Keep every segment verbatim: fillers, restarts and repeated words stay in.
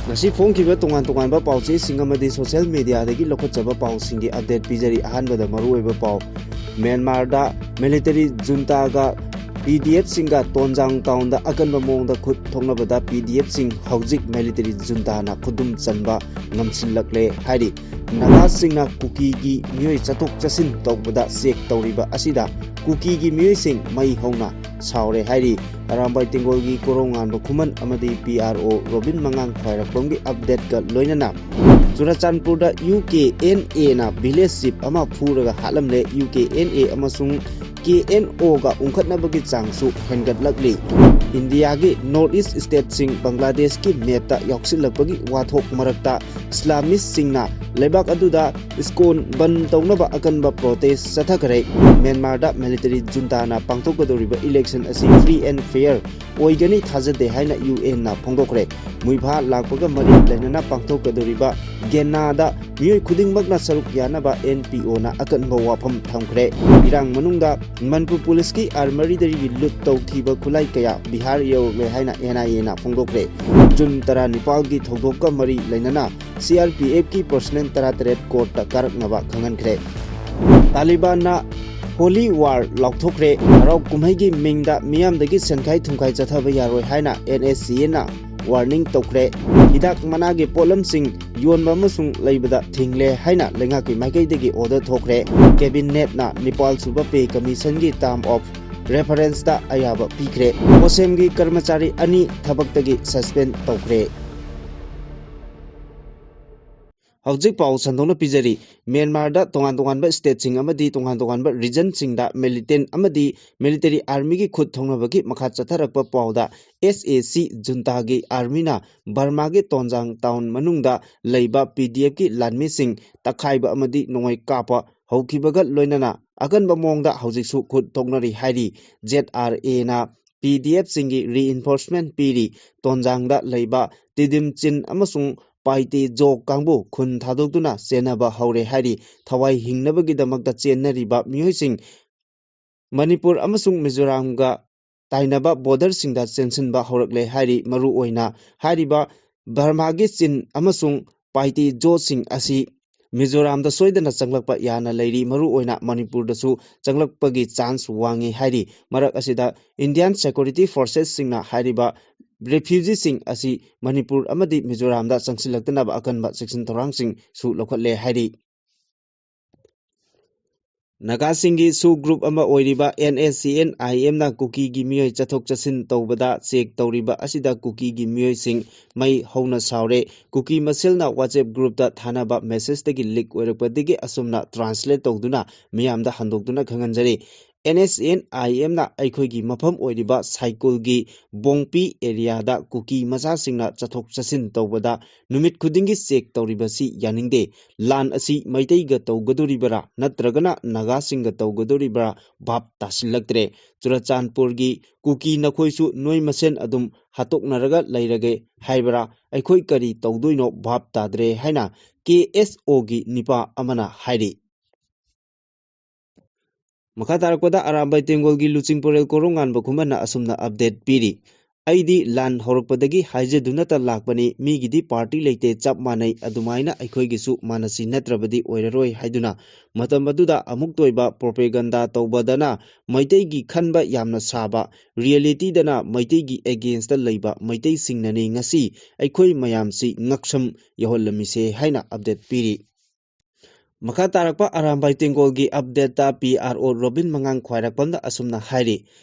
ꯉꯁꯤ ꯐꯣꯡꯈꯤꯕ ꯇꯣꯉꯥꯟ ꯇꯣꯉꯥꯟꯕ ꯄꯥꯎꯆꯦꯁꯤꯡ ꯑꯃꯗꯤ ꯁꯣꯁꯤꯌꯦꯜ ꯃꯦꯗꯤꯌꯥꯗꯒꯤ ꯂꯧꯈꯠꯆꯕ ꯄꯥꯎꯁꯤꯡꯒꯤ ꯑꯞꯗꯦꯠ ꯄꯤꯖꯔꯤ꯫ ꯑꯍꯥꯟꯕꯗ ꯃꯔꯨꯑꯣꯏꯕ ꯄꯥꯎ, ꯃ꯭ꯌꯥꯟꯃꯥꯔꯗ ꯃꯤꯂꯤꯇꯔꯤ ꯖꯨꯟꯇꯥꯒ ꯄꯤ ꯗꯤ ꯑꯦꯐꯁꯤꯡꯒ ꯇꯣꯟꯖꯥꯡ ꯇꯥꯎꯟꯗ ꯑꯀꯟꯕ ꯃꯑꯣꯡꯗ ꯈꯨꯠ ꯊꯣꯛꯅꯕꯗ ꯄꯤ ꯗꯤ ꯑꯦꯐꯁꯤꯡ ꯍꯧꯖꯤꯛ ꯃꯤꯂꯤꯇꯔꯤ ꯖꯨꯟꯇꯥꯅ ꯈꯨꯗꯨꯝ ꯆꯟꯕ ꯉꯝꯁꯤꯜꯂꯛꯂꯦ ꯍꯥꯏꯔꯤ꯫ ꯅꯥꯒꯥꯁꯤꯡꯅ ꯀꯨꯀꯤꯒꯤ ꯃꯤꯑꯣꯏ ꯆꯠꯊꯣꯛ ꯆꯠꯁꯤꯟ ꯇꯧꯕꯗ ꯆꯦꯛ ꯇꯧꯔꯤꯕ ꯑꯁꯤꯗ ꯀꯨꯀꯤꯒꯤ ꯃꯤꯑꯣꯏꯁꯤꯡ ꯃꯩ ꯍꯧꯅ ꯁꯥꯎꯔꯦ ꯍꯥꯏꯔꯤ꯫ ꯑꯔꯥꯝꯕꯥꯏ ꯇꯦꯡꯒꯣꯜꯒꯤ ꯀꯣꯔꯧꯉꯥꯟꯕ ꯈꯨꯃꯟ ꯑꯃꯗꯤ ꯄꯤ ꯑꯥꯔ ꯑꯣ ꯔꯣꯕꯤꯟ ꯃꯉꯥꯡ ꯈ꯭ꯋꯥꯏꯔꯥꯛꯄꯝꯒꯤ ꯑꯞꯗꯦꯠꯀ ꯂꯣꯏꯅꯅ ꯆꯨꯔꯆꯥꯟꯄꯨꯔꯗ ꯌꯨ ꯀꯦ ꯑꯦꯟ ꯑꯦꯅ ꯚꯤꯂꯦꯖ ꯆꯤꯞ ꯑꯃ ꯐꯨꯔꯒ ꯍꯥꯠꯂꯝꯂꯦ꯫ ꯌꯨ ꯀꯦ ꯑꯦꯟ ꯑꯦ ꯑꯃꯁꯨꯡ ꯀꯦ ꯑꯦꯟ ꯑꯣꯒ ꯎꯪꯈꯠꯅꯕꯒꯤ ꯆꯥꯡꯁꯨ ꯍꯦꯟꯒꯠꯂꯛꯂꯤ꯫ ꯏꯟꯗꯤꯌꯥꯒꯤ ꯅꯣꯔꯠ ꯏꯁ ꯁ꯭ꯇꯦꯠꯁꯤꯡ ꯕꯪꯒ꯭ꯂꯥꯗꯦꯁꯀꯤ ꯃꯦꯞꯇ ꯌꯥꯎꯁꯤꯜꯂꯛꯄꯒꯤ ꯋꯥꯊꯣꯛ ꯃꯔꯛꯇ ꯏꯁꯂꯥꯃꯤꯁꯁꯤꯡꯅ ꯂꯩꯕꯥꯛ ꯑꯗꯨꯗ ꯏꯁꯀꯣꯟ ꯕꯟ ꯇꯧꯅꯕ ꯑꯀꯟꯕ ꯄ꯭ꯔꯣꯇꯦꯁ ꯆꯠꯊꯈ꯭ꯔꯦ꯫ ꯃ꯭ꯌꯥꯟꯃꯥꯔꯗ ꯃꯤꯂꯤꯇꯔꯤ ꯖꯨꯟꯇꯥꯅ ꯄꯥꯡꯊꯣꯛꯀꯗꯧꯔꯤꯕ ꯏꯂꯦꯛꯁꯟ ꯑꯁꯤ ꯐ꯭ꯔꯤ ꯑꯦꯟ ꯐꯦꯌꯔ ꯑꯣꯏꯒꯅꯤ ꯊꯥꯖꯗꯦ ꯍꯥꯏꯅ ꯌꯨ ꯑꯦꯟꯅ ꯐꯣꯡꯗꯣꯛꯈ꯭ꯔꯦ꯫ ꯃꯨꯏꯐꯥ ꯂꯥꯛꯄꯒ ꯃꯔꯤ ꯂꯩꯅꯅ ꯄꯥꯡꯊꯣꯛꯀꯗꯧꯔꯤꯕ ꯒꯦꯅꯥꯗ ꯃꯤꯑꯣꯏ ꯈꯨꯗꯤꯡꯃꯛꯅ ꯁꯔꯨꯛ ꯌꯥꯅꯕ ꯑꯦꯟ ꯄꯤ ꯑꯣꯅ ꯑꯀꯟꯕ ꯋꯥꯐꯝ ꯊꯝꯈ꯭ꯔꯦ꯫ ꯏꯔꯥꯡ ꯃꯅꯨꯡꯗ ꯃꯅꯤꯄꯨꯔ ꯄꯨꯂꯤꯁꯀꯤ ꯑꯥꯔꯃꯔꯤꯗꯒꯤ ꯂꯨꯠ ꯇꯧꯈꯤꯕ ꯈꯨꯠꯂꯥꯏ ꯀꯌꯥ ꯕꯤꯍꯥꯔ ꯌꯧꯔꯛꯂꯦ ꯍꯥꯏꯅ ꯑꯦꯟ ꯑꯥꯏ ꯑꯦꯅ ꯐꯣꯡꯗꯣꯛꯈ꯭ꯔꯦ꯫ ꯖꯨꯟ ꯇꯔꯥꯅꯤꯄꯥꯜꯒꯤ ꯊꯧꯗꯣꯛꯀ ꯃꯔꯤ ꯂꯩꯅꯅ ꯁꯤ ꯑꯥꯔ ꯄꯤ ꯑꯦꯐꯀꯤ ꯄꯔꯁꯅꯦꯜ ꯇꯔꯥꯇꯔꯦꯠ ꯀꯣꯔꯠꯇ ꯀꯥꯔꯛꯅꯕ ꯈꯪꯍꯟꯈ꯭ꯔꯦ꯫ ꯇꯥꯂꯤꯕꯥꯟꯅ ꯍꯣꯂꯤ ꯋꯥꯔ ꯂꯥꯎꯊꯣꯛꯈ꯭ꯔꯦ꯫ ꯍꯔꯥꯎ ꯀꯨꯝꯍꯩꯒꯤ ꯃꯤꯡꯗ ꯃꯤꯌꯥꯝꯗꯒꯤ ꯁꯦꯟꯈꯥꯏ ꯊꯨꯝꯈꯥꯏ ꯆꯠꯊꯕ ꯌꯥꯔꯣꯏ ꯍꯥꯏꯅ ꯑꯦꯟ ꯑꯦꯁ ꯁꯤ ꯑꯦꯅ ꯋꯥꯔꯅꯤꯡ ꯇꯧꯈ꯭ꯔꯦ꯫ ꯍꯤꯗꯥꯛ ꯃꯅꯥꯒꯤ ꯄꯣꯠꯂꯝꯁꯤꯡ ꯌꯣꯟꯕ ꯑꯃꯁꯨꯡ ꯂꯩꯕꯗ ꯊꯤꯡꯂꯦ ꯍꯥꯏꯅ ꯂꯩꯉꯥꯛꯀꯤ ꯃꯥꯏꯀꯩꯗꯒꯤ ꯑꯣꯔꯗꯔ ꯊꯣꯛꯈ꯭ꯔꯦ꯫ ꯀꯦꯕꯤꯅꯦꯠꯅ ꯅꯤꯄꯥꯜ ꯁꯨꯕ ꯄꯦ ꯀꯃꯤꯁꯟꯒꯤ ꯇꯥꯔꯝ ꯑꯣꯐ ꯔꯦꯐꯔꯦꯟꯁꯇ ꯑꯌꯥꯕ ꯄꯤꯈ꯭ꯔꯦ꯫ ꯀꯣꯁꯦꯝꯒꯤ ꯀꯔꯃꯆꯥꯔꯤ ꯑꯅꯤ ꯊꯕꯛꯇꯒꯤ ꯁꯁꯄꯦꯟ ꯇꯧꯈ꯭ꯔꯦ꯫ ꯍꯧꯖꯤꯛ ꯄꯥꯎ ꯁꯟꯗꯣꯛꯅ ꯄꯤꯖꯔꯤ꯫ ꯃ꯭ꯌꯥꯟꯃꯥꯔꯗ ꯇꯣꯉꯥꯟ ꯇꯣꯉꯥꯟꯕ ꯁ꯭ꯇꯦꯠꯁꯤꯡ ꯑꯃꯗꯤ ꯇꯣꯉꯥꯟ ꯇꯣꯉꯥꯟꯕ ꯔꯤꯖꯟꯁꯤꯡꯗ ꯃꯤꯂꯤꯇꯦꯟ ꯑꯃꯗꯤ ꯃꯤꯂꯤꯇꯔꯤ ꯑꯥꯔꯃꯤꯒꯤ ꯈꯨꯠ ꯊꯣꯛꯅꯕꯒꯤ ꯃꯈꯥ ꯆꯠꯊꯔꯛꯄ ꯄꯥꯎꯗ, ꯑꯦꯁ ꯑꯦ ꯁꯤ ꯖꯨꯟꯇꯥꯒꯤ ꯑꯥꯔꯃꯤꯅ ꯕꯔꯃꯥꯒꯤ ꯇꯣꯟꯖꯥꯡ ꯇꯥꯎꯟ ꯃꯅꯨꯡꯗ ꯂꯩꯕ ꯄꯤ ꯗꯤ ꯑꯦꯐꯀꯤ ꯂꯥꯟꯃꯤꯁꯤꯡ ꯇꯛꯈꯥꯏꯕ ꯑꯃꯗꯤ ꯅꯣꯡꯃꯩ ꯀꯥꯞꯄ ꯍꯧꯈꯤꯕꯒ ꯂꯣꯏꯅꯅ ꯑꯀꯟꯕ ꯃꯑꯣꯡꯗ ꯍꯧꯖꯤꯛꯁꯨ ꯈꯨꯠ ꯊꯣꯛꯅꯔꯤ ꯍꯥꯏꯔꯤ꯫ ꯖꯦꯠ ꯑꯥꯔ ꯑꯦꯅ ꯄꯤ ꯗꯤ ꯑꯦꯐꯁꯤꯡꯒꯤ ꯔꯤꯏꯟꯐꯣꯔꯁꯃꯦꯟ ꯄꯤꯔꯤ꯫ ꯇꯣꯟꯖꯥꯡꯗ ꯂꯩꯕ ꯇꯤꯗꯤꯝ ꯆꯤꯟ ꯑꯃꯁꯨꯡ ꯄꯥꯏꯇꯦ ꯖꯣ ꯀꯥꯡꯕꯨ ꯈꯨꯟ ꯊꯥꯗꯣꯛꯇꯨꯅ ꯆꯦꯟꯅꯕ ꯍꯧꯔꯦ ꯍꯥꯏꯔꯤ꯫ ꯊꯋꯥꯏ ꯍꯤꯡꯅꯕꯒꯤꯗꯃꯛꯇ ꯆꯦꯟꯅꯔꯤꯕ ꯃꯤꯑꯣꯏꯁꯤꯡ ꯃꯅꯤꯄꯨꯔ ꯑꯃꯁꯨꯡ ꯃꯤꯖꯣꯔꯥꯝꯒ ꯇꯥꯏꯅꯕ ꯕꯣꯔꯗꯔꯁꯤꯡꯗ ꯆꯦꯟꯁꯤꯟꯕ ꯍꯧꯔꯛꯂꯦ ꯍꯥꯏꯔꯤ꯫ ꯃꯔꯨꯑꯣꯏꯅ ꯍꯥꯏꯔꯤꯕ ꯕꯔꯃꯥꯒꯤ ꯆꯤꯟ ꯑꯃꯁꯨꯡ ꯄꯥꯏꯇꯦ ꯖꯣꯁꯤꯡ ꯑꯁꯤ ꯃꯤꯖꯣꯔꯥꯝꯗ ꯁꯣꯏꯗꯅ ꯆꯪꯂꯛꯄ ꯌꯥꯅ ꯂꯩꯔꯤ꯫ ꯃꯔꯨꯑꯣꯏꯅ ꯃꯅꯤꯄꯨꯔꯗꯁꯨ ꯆꯪꯂꯛꯄꯒꯤ ꯆꯥꯟꯁ ꯋꯥꯡꯉꯤ ꯍꯥꯏꯔꯤ꯫ ꯃꯔꯛ ꯑꯁꯤꯗ ꯏꯟꯗꯤꯌꯥꯟ ꯁꯦꯀ꯭ꯌꯨꯔꯤꯇꯤ ꯐꯣꯔꯁꯦꯁꯁꯤꯡꯅ ꯍꯥꯏꯔꯤꯕ ꯔꯤꯐ꯭ꯌꯨꯖꯤꯁꯤꯡ ꯑꯁꯤ ꯃꯅꯤꯄꯨꯔ ꯑꯃꯗꯤ ꯃꯤꯖꯣꯔꯥꯝꯗ ꯆꯪꯁꯤꯜꯂꯛꯇꯅꯕ ꯑꯀꯟꯕ ꯆꯦꯛꯁꯤꯟ ꯊꯧꯔꯥꯡꯁꯤꯡꯁꯨ ꯂꯧꯈꯠꯂꯦ ꯍꯥꯏꯔꯤ꯫ ꯅꯥꯒꯥꯁꯤꯡꯒꯤ ꯁꯨ ꯒ꯭ꯔꯨꯞ ꯑꯃ ꯑꯣꯏꯔꯤꯕ ꯑꯦꯟ ꯑꯦꯁ ꯁꯤ ꯑꯦꯟ ꯑꯥꯏ ꯑꯦꯝꯅ ꯀꯨꯀꯤꯒꯤ ꯃꯤꯑꯣꯏ ꯆꯠꯊꯣꯛ ꯆꯠꯁꯤꯟ ꯇꯧꯕꯗ ꯆꯦꯛ ꯇꯧꯔꯤꯕ ꯑꯁꯤꯗ ꯀꯨꯀꯤꯒꯤ ꯃꯤꯑꯣꯏꯁꯤꯡ ꯃꯩ ꯍꯧꯅ ꯁꯥꯎꯔꯦ꯫ ꯀꯨꯀꯤ ꯃꯁꯦꯜꯅ WhatsApp ꯒ꯭ꯔꯨꯞꯇ ꯊꯥꯅꯕ ꯃꯦꯁꯦꯖꯇꯒꯤ ꯂꯤꯛ ꯑꯣꯏꯔꯛꯄꯗꯒꯤ ꯑꯁꯨꯝꯅ ꯇ꯭ꯔꯥꯟꯁꯂꯦꯠ ꯇꯧꯗꯨꯅ ꯃꯤꯌꯥꯝꯗ ꯍꯟꯗꯣꯛꯇꯨꯅ ꯈꯪꯍꯟꯖꯔꯤ꯫ ꯑꯦꯟ ꯑꯦꯁ ꯁꯤ ꯑꯦꯟ ꯑꯥꯏ ꯑꯦꯝꯅ ꯑꯩꯈꯣꯏꯒꯤ ꯃꯐꯝ ꯑꯣꯏꯔꯤꯕ ꯁꯥꯏꯀꯨꯜꯒꯤ ꯕꯣꯡꯄꯤ ꯑꯦꯔꯤꯌꯥꯗ ꯀꯨꯀꯤ ꯃꯆꯥꯁꯤꯡꯅ ꯆꯠꯊꯣꯛ ꯆꯠꯁꯤꯟ ꯇꯧꯕꯗ ꯅꯨꯃꯤꯠ ꯈꯨꯗꯤꯡꯒꯤ ꯆꯦꯛ ꯇꯧꯔꯤꯕꯁꯤ ꯌꯥꯅꯤꯡꯗꯦ꯫ ꯂꯥꯟ ꯑꯁꯤ ꯃꯩꯇꯩꯒ ꯇꯧꯒꯗꯣꯔꯤꯕꯔꯥ ꯅꯠꯇ꯭ꯔꯒꯅ ꯅꯥꯒꯥꯁꯤꯡꯒ ꯇꯧꯒꯗꯣꯔꯤꯕꯔꯥ ꯚꯥꯞ ꯇꯥꯁꯤꯜꯂꯛꯇ꯭ꯔꯦ꯫ ꯆꯨꯔꯆꯥꯟꯄꯨꯔꯒꯤ ꯀꯨꯀꯤ ꯅꯈꯣꯏꯁꯨ ꯅꯣꯏ ꯃꯁꯦꯟ ꯑꯗꯨꯝ ꯍꯥꯠꯇꯣꯛꯅꯔꯒ ꯂꯩꯔꯒꯦ ꯍꯥꯏꯕꯔꯥ? ꯑꯩꯈꯣꯏ ꯀꯔꯤ ꯇꯧꯗꯣꯏꯅꯣ ꯚꯥꯞ ꯇꯥꯗ꯭ꯔꯦ ꯍꯥꯏꯅ ꯀꯦ ꯑꯦꯁ ꯑꯣꯒꯤ ꯅꯤꯄꯥ ꯑꯃꯅ ꯍꯥꯏꯔꯤ꯫ ꯃꯈꯥ ꯇꯥꯔꯛꯄꯗ ꯑꯔꯥꯝꯕꯥꯏ ꯇꯦꯡꯒꯣꯜꯒꯤ ꯂꯨꯆꯤꯡꯄꯨꯔꯦꯜ ꯀꯣꯔꯣꯡꯉꯥꯟꯕ ꯈꯨꯃꯟꯅ ꯑꯁꯨꯝꯅ ꯑꯞꯗꯦꯠ ꯄꯤꯔꯤ꯫ "ꯑꯩꯗꯤ ꯂꯥꯟ ꯍꯧꯔꯛꯄꯗꯒꯤ ꯍꯥꯏꯖꯗꯨꯅꯇ ꯂꯥꯛꯄꯅꯤ, ꯃꯤꯒꯤꯗꯤ ꯄꯥꯔꯇꯤ ꯂꯩꯇꯦ, ꯆꯞ ꯃꯥꯟꯅꯩ, ꯑꯗꯨꯃꯥꯏꯅ ꯑꯩꯈꯣꯏꯒꯤꯁꯨ ꯃꯥꯟꯅꯁꯤ ꯅꯠꯇ꯭ꯔꯕꯗꯤ ꯑꯣꯏꯔꯔꯣꯏ" ꯍꯥꯏꯗꯨꯅ ꯃꯇꯝ ꯑꯗꯨꯗ ꯑꯃꯨꯛꯇ ꯑꯣꯏꯕ ꯄ꯭ꯔꯣꯄꯦꯒꯟꯗꯥ ꯇꯧꯕꯗꯅ ꯃꯩꯇꯩꯒꯤ ꯈꯟꯕ ꯌꯥꯝꯅ ꯁꯥꯕ, ꯔꯤꯌꯦꯂꯤꯇꯤꯗꯅ ꯃꯩꯇꯩꯒꯤ ꯑꯦꯒꯦꯟꯁꯇ ꯂꯩꯕ ꯃꯩꯇꯩꯁꯤꯡꯅꯅꯤ ꯉꯁꯤ ꯑꯩꯈꯣꯏ ꯃꯌꯥꯝꯁꯤ ꯉꯛꯁꯝ ꯌꯧꯍꯜꯂꯝꯃꯤꯁꯦ ꯍꯥꯏꯅ ꯑꯞꯗꯦꯠ ꯄꯤꯔꯤ꯫ ꯃꯈꯥ ꯇꯥꯔꯛꯄ ꯑꯔꯥꯝꯕꯥꯏ ꯇꯦꯡꯒꯣꯜꯒꯤ ꯑꯞꯗꯦꯠꯇ ꯄꯤ ꯑꯥꯔ ꯑꯣ ꯔꯣꯕꯤꯟ ꯃꯉꯥꯡ ꯈ꯭ꯋꯥꯏꯔꯥꯛꯄꯝꯅ ꯑꯁꯨꯝꯅ ꯍꯥꯏꯔꯤ,